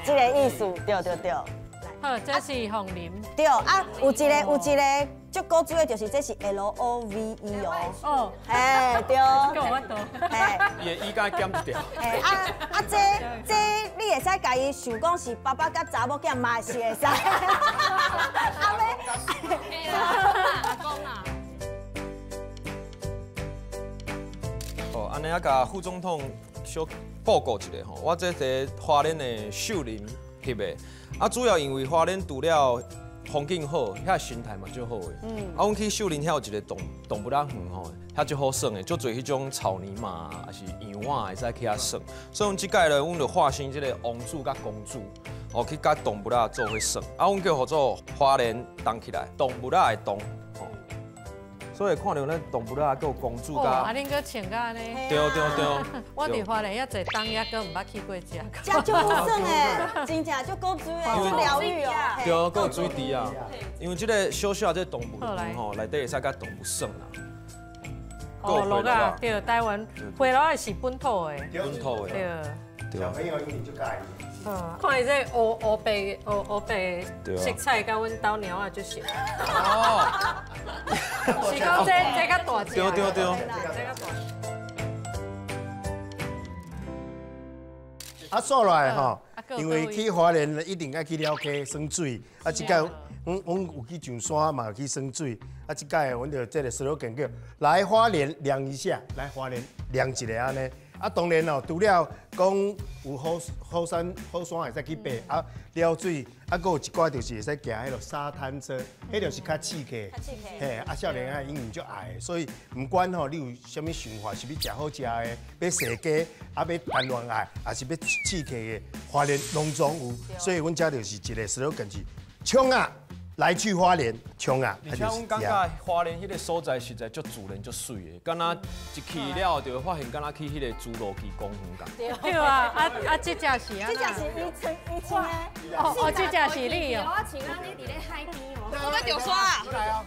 這个意思，對對對。好，這是鳳林。對啊，有一個足古錐的，就是這是 LOVE 哦。哦。嘿，對。夠我多。嘿。伊的意該減一條。嘿，啊，這你會使共伊想講是爸爸佮查某囝嘛是會使。阿妹。阿公啊。哦，按呢啊，共副總統小報告一下吼，我這佇花蓮的秀林翕的，啊，主要因為花蓮除了風景好，遐生態嘛足好的。啊，阮去秀林遐有一個動物仔園吼，遐足好耍的，足濟彼種草泥馬，抑是羊仔會使去遐耍。所以阮這擺咧，阮就化身這个王子佮公主，哦，去佮動物仔做伙耍。啊，阮叫做花蓮動起來，動物仔的動。所以看著咱動物仔，閣有公主佮。啊，恁閣穿甲按呢？對對對。我佇花蓮遐濟冬，猶閣毋捌去過遮。遮足好耍的，真正足古錐的，足療癒哦。對，閣有水池啊。因為這个小小這个動物園吼，內底會使佮動物耍啦。哦，鹿仔，對，台灣灰鹿仔是本土的。本土的。對。小朋友一定就佮意。看伊這烏烏白烏烏白色彩，佮阮兜貓仔足像。哦。是講這較大隻。對對對。這較大。啊，煞落來吼，因為去花蓮一定愛去了溪耍水，啊，這擺阮有去上山嘛，有去耍水，啊，這擺阮就這个 slogan 叫來花蓮涼一下，來花蓮涼一下按呢。啊，當然哦，除了講有好好山好山會使去爬，啊，撩水，啊，閣有一寡就是會使騎彼个沙灘車，彼就是較刺激，嘿，啊，少年仔因為足愛的，所以毋管吼你有啥物想法，是欲食好食的，欲踅街，啊，欲談戀愛，抑是欲刺激的，花蓮攏總有，所以阮遮就是一个 slogan 是衝啊！來去花蓮，衝啊！而且阮感覺花蓮彼个所在實在足自然、足媠的，敢若一去了就會發現，敢若去彼个侏羅紀公園仝。對啊，啊，這隻是啊，這隻是伊穿伊穿的。哦哦，這隻是你哦。我穿按呢佇咧海邊哦。我閣著沙啊！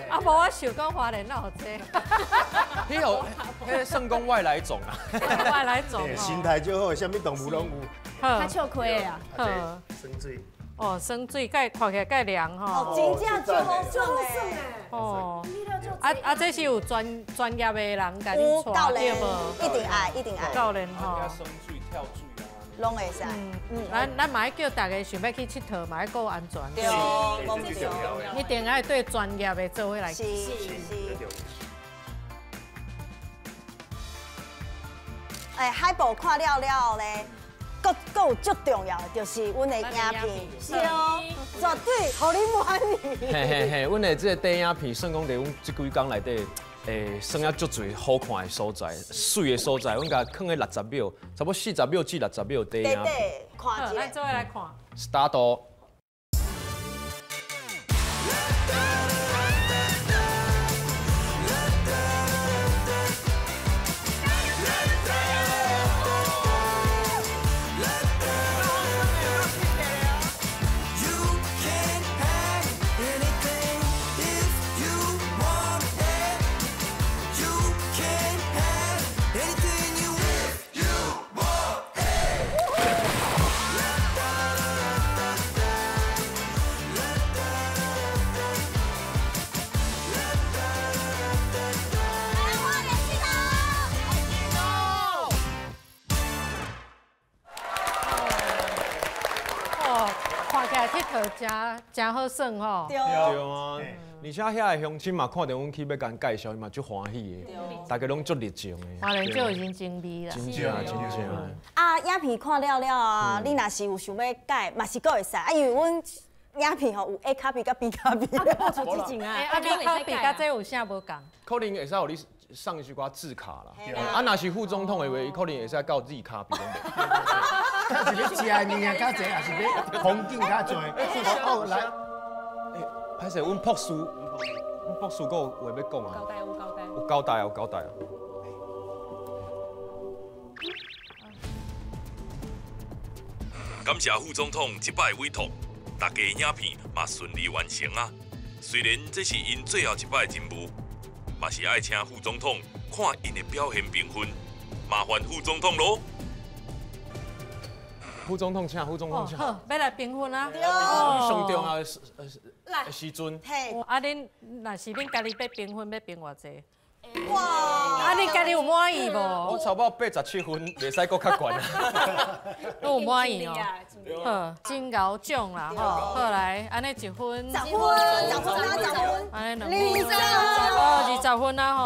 啊，無我想講花蓮哪有這？彼個彼个算講外來種啊。外來種。生態足好，啥物動物攏有。較笑虧的啊。好。耍水。哦，耍水蓋看起來蓋涼吼。哦，真正足好耍的。哦。啊，這是有專業的人共恁帶對無？一定愛，一定愛。教練吼。耍水跳水啊。攏會使。咱嘛愛叫大家想欲去𨑨迌，嘛愛顧安全。對，一定愛對專業的做伙來。是是。哎，海報看了了後咧。閣有足重要的，就是阮的影片，是哦，絕對予你滿意。嘿嘿嘿，阮的這個短影片算講佇阮這幾工內底，算啊足濟好看的所在、媠的所在，阮共囥咧60秒，差不多40秒至60秒短影片。看一下，咱做伙來看。 Start。真真好耍吼。对啊，而且遐个乡亲嘛，看著阮去欲共介绍，伊嘛足欢喜的，大家拢足热情的。花莲就有人情味啦。真正真正。啊，影片看了了啊，你若是有想欲改，嘛是阁会使啊，因为阮影片吼有 A 卡比佮 B 卡比。啊，播出之前啊，啊，B 卡比佮这有啥无仝？可能会使予你送一寡字卡啦。啊，若是副总统的话，伊可能会使到 Z 卡比拢袂。较是欲食的物件较济，还是欲风景较济？哦，来。歹势，阮博士，阮博士阁有话欲讲啊。交代有交代。有交代啊，有交代啊。感谢副总统这摆委托，大家影片嘛顺利完成啊。虽然这是𪜶最后一摆任务，嘛是爱请副总统看𪜶的表现评分，麻烦副总统咯。副总统请，副总统请。好，欲来评分啊！上重要的时阵。啊，恁若是恁家己欲评分，欲评偌济？哇！啊，你家己有满意无？我差不多87分，袂使阁较悬啊。都有满意哦。好，真𠢕奖啦吼。好来，按呢1分。 10分，10分啊，10分。按呢2 20分。哦，20分啊吼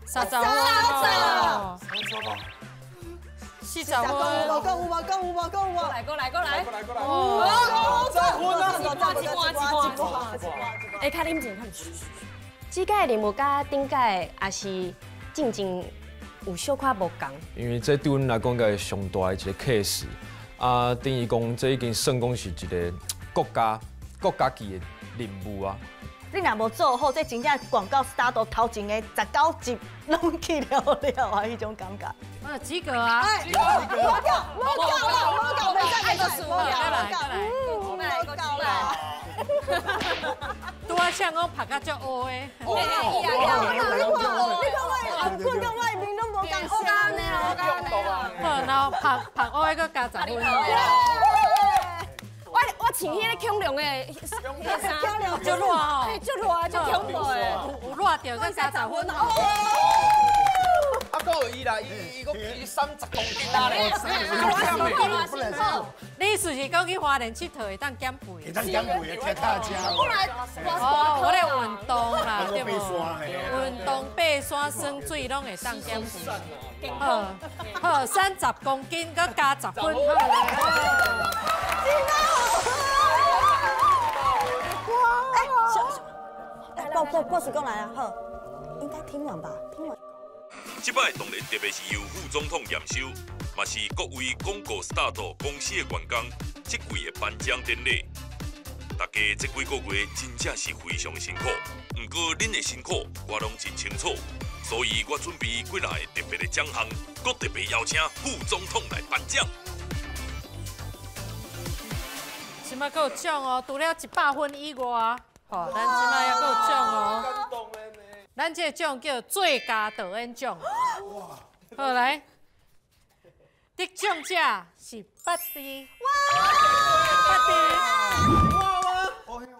，30分哦。40分。有无？有无？有无？有无？来，过来，过来。过来，过来。哦，10分啊！一半，一半，一半，哎，较冷静，较。这届任务佮顶届也是进前有小可无仝。因为这对阮来讲，应该是上大的一个 case，啊，等于讲这已经算讲是一个国家级的任务啊。你若无做好，这真正广告 start 头前的19集拢去了了啊，彼种感觉。啊，及格啊！及格，无够，无够啦，无够，袂使，无够，无够，无够啦。拄仔像讲拍甲足乌的。你看我，你看我的红棍佮我的面拢无仝色呢。好，然后拍拍乌的阁加10分。我穿彼个恐龙的衫，足热吼，足热，足恐怖的，有热著阁加10分哦。啊，阁有伊啦，伊阁伊30公斤啊咧。你意思是讲去花莲𨑨迌会当减肥？会当减肥，骑脚车。哦，我咧运动啦，对无？运动爬山、耍水拢会当减肥。好，好，30公斤阁加10分，好来。哎，博士讲来啊，好，应该听完吧，听完。这摆当然特别是由副总统验收，嘛是各位广告 start 公司的员工这季的颁奖典礼。大家这几个月真正是非常辛苦，毋过恁的辛苦我拢真清楚，所以我准备几若个特别的奖项，阁特别邀请副总统来颁奖。这摆阁有奖哦，除了100分以外，吼，咱这摆犹阁有奖哦。咱这个奖叫最佳导演奖。好来，得奖者是八弟。哇！八弟。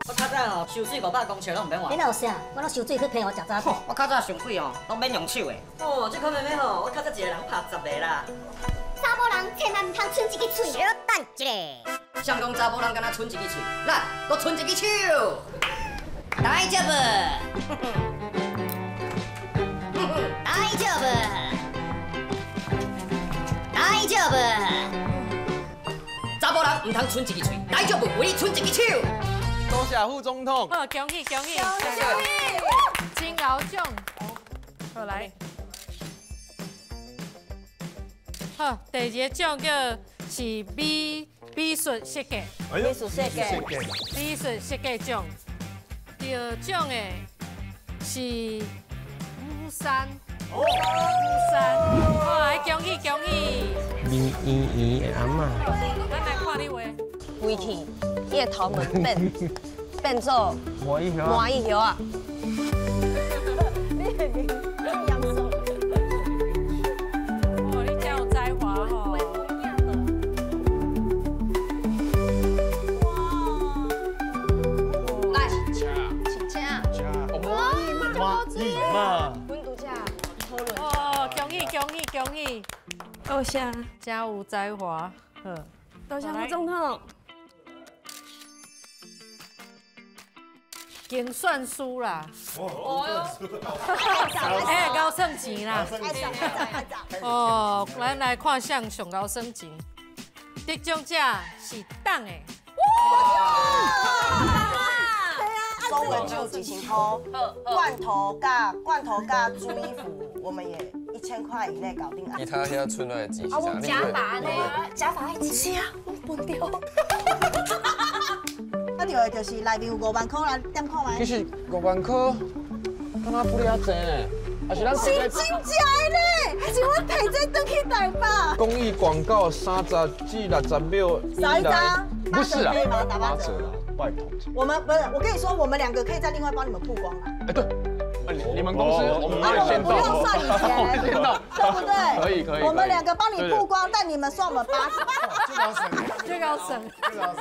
我较早吼收水500公尺拢毋免换。你哪有啥？我拢收水去澎湖食早餐。我较早上水吼，拢免用手的。哦，这款妹妹吼，我较早一个人拍10个啦。查某人千万毋通賰一支喙。小等一下。谁讲查某人敢若賰一支喙？来，阁賰一支手。大丈夫。大丈夫。大丈夫。查某人毋通賰一支喙，大丈夫为你賰一支手。多谢副总统。好，恭喜恭喜！恭喜！真𠢕奖。好来。好，第二个奖叫是美术设计。美术设计。美术设计奖。第二奖的是乌山。乌山。哇，恭喜恭喜！面圆圆的阿嬷。咱来看你画。规气，伊的头毛变做麻衣麻衣叶啊！你的面严肃。哦，你真有才华吼！来，请请。麻衣嘛。阮拄则讨论。哦，恭喜恭喜恭喜！多谢，真有才华，好。多谢副总统。精算师啦。哦哎，𠢕算钱啦。哦，咱来看谁上𠢕算钱。得奖者是党的。收文具1000块，罐头佮罐头佮租衣服，我们也1000块以内搞定。其他遐剩来的钱是啥？假发呢？假发爱吃啊，我分掉。啊，对的，就是内面有5万块，来点看觅。其实5万块，敢若不了济呢？还是咱是真正的呢？还是我提这转去台北？公益广告30至60秒少一张，不是啊，打8折啦，拜托。我们不是，我跟你说，我们两个可以再另外帮你们曝光啦。哎，对，你们公司我们帮你先不用算你钱，对不对？可以可以。我们两个帮你曝光，但你们算我们8折。最高省，最高省，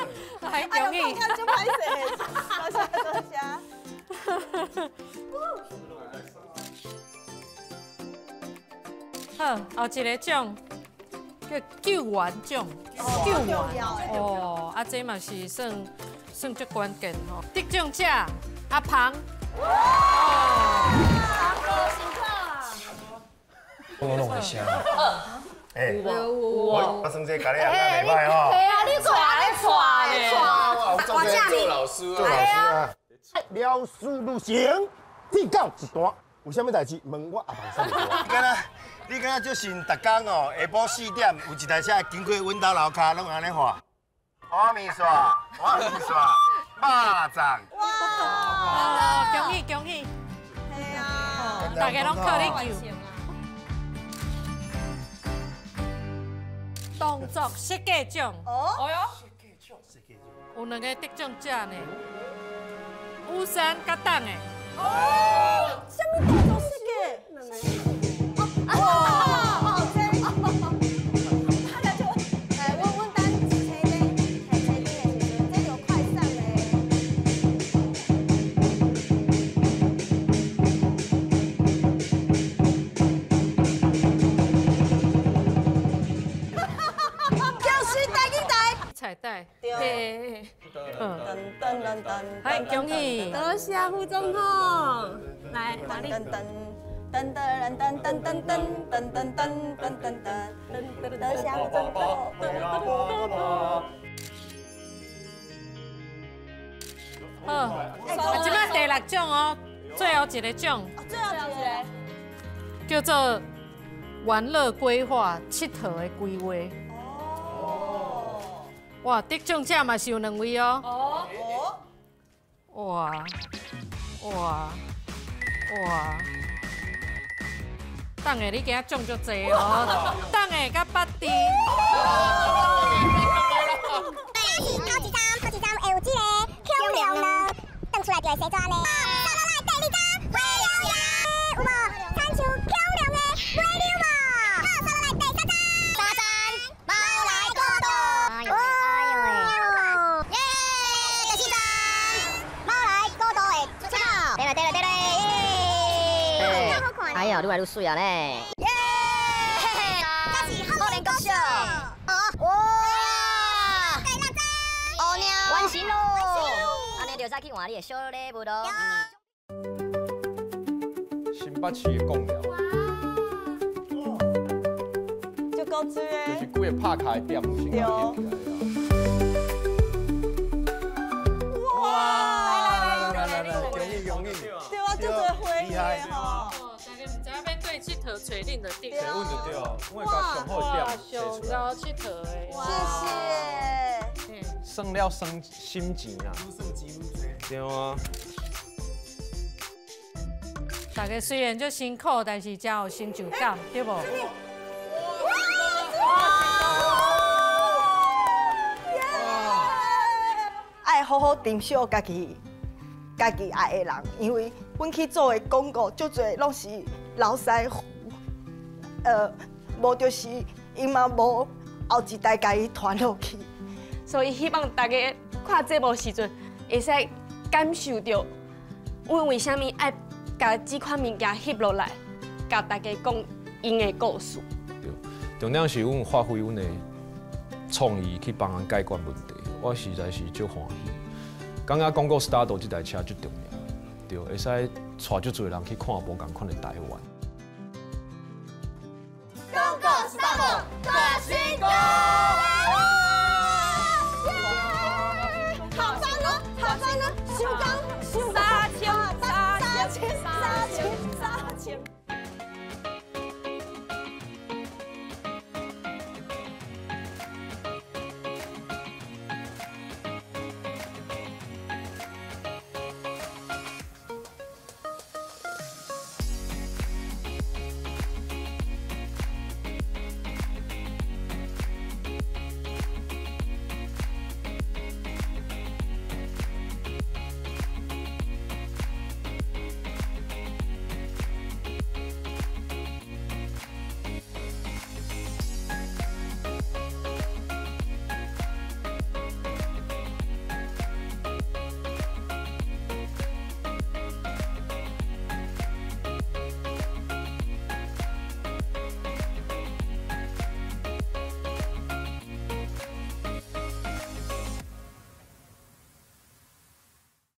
还容易。就歹势，多谢多谢。好，后一个奖叫救援奖，救援哦，啊，这嘛是算足关键吼。得奖者阿庞，哦，庞哥辛苦啊！我拢会写。哎，有有我算这家己也袂歹吼。对啊，你带咧带咧，我做老师啊，做老师啊。了事如神，天到一段，有啥物代志问我阿庞啥物？你敢若？你敢若就是逐工哦，下晡4点有一台车经过阮兜楼跤，拢按呢喊。碗面线，碗面线，肉粽。哇！恭喜恭喜！系啊，大家拢靠你救。动作设计奖。哦。哎呦。有两个得奖者呢，乌山佮党的。哦。啥物动作设计？哦哦，这，他就，哎，阮等车顶，嘿，车顶的时阵，这就快闪的。就是台语台。彩带。对。噔噔噔噔。嗨，恭喜。多谢副总统。来，哪里？噔噔。噔噔噔噔噔噔噔噔噔噔噔噔，多谢副总统。好，啊，这摆第6奖哦，最后一个奖。最后一个。叫做玩乐规划佚佗的规划。哦。哇，得奖者嘛是有2位哦。哦。哇哇哇！等下你今仔中足济哦，等下佮八弟。头一张，头一张会有这个恐龙呢，转出来就会生怎呢？落来第二张，花了呀，有无？亲像恐龙的尾溜无？好，落来第三张，三张，猫来过度，哎呦哎呦，耶！第四张，猫来过度的出鞘，对了对了对了，耶！哎呦，愈来愈水啊呢！耶！这是好莲国小，哇！第六张，乌鸟完成咯！按呢就使去换你的小礼物咯。新北市的贡寮，就够水的，就是规个拍开的店先甲翕起来。哇！来来来，恭喜恭喜！对啊，这个回忆的吼。佚佗找恁就对，找阮就对，我会共上好的店找出来。上𠢕佚佗的，谢谢。算了算心钱啦，对啊。大家虽然足辛苦，但是真有成就感，对无？爱好好珍惜家己，家己爱的人，因为阮去做的广告，足济拢是老师傅，无就是伊嘛无后一代共伊传落去。所以希望大家看节目时阵，会使感受到阮为啥物爱共这款物件翕落来，共大家讲𪜶的故事。对，重点是阮发挥阮的创意去帮人解决问题，我实在是足欢喜。感觉广告 start 这台车足重要。對，會使帶足濟人去看無仝款的台灣。廣告 stop，大新歌。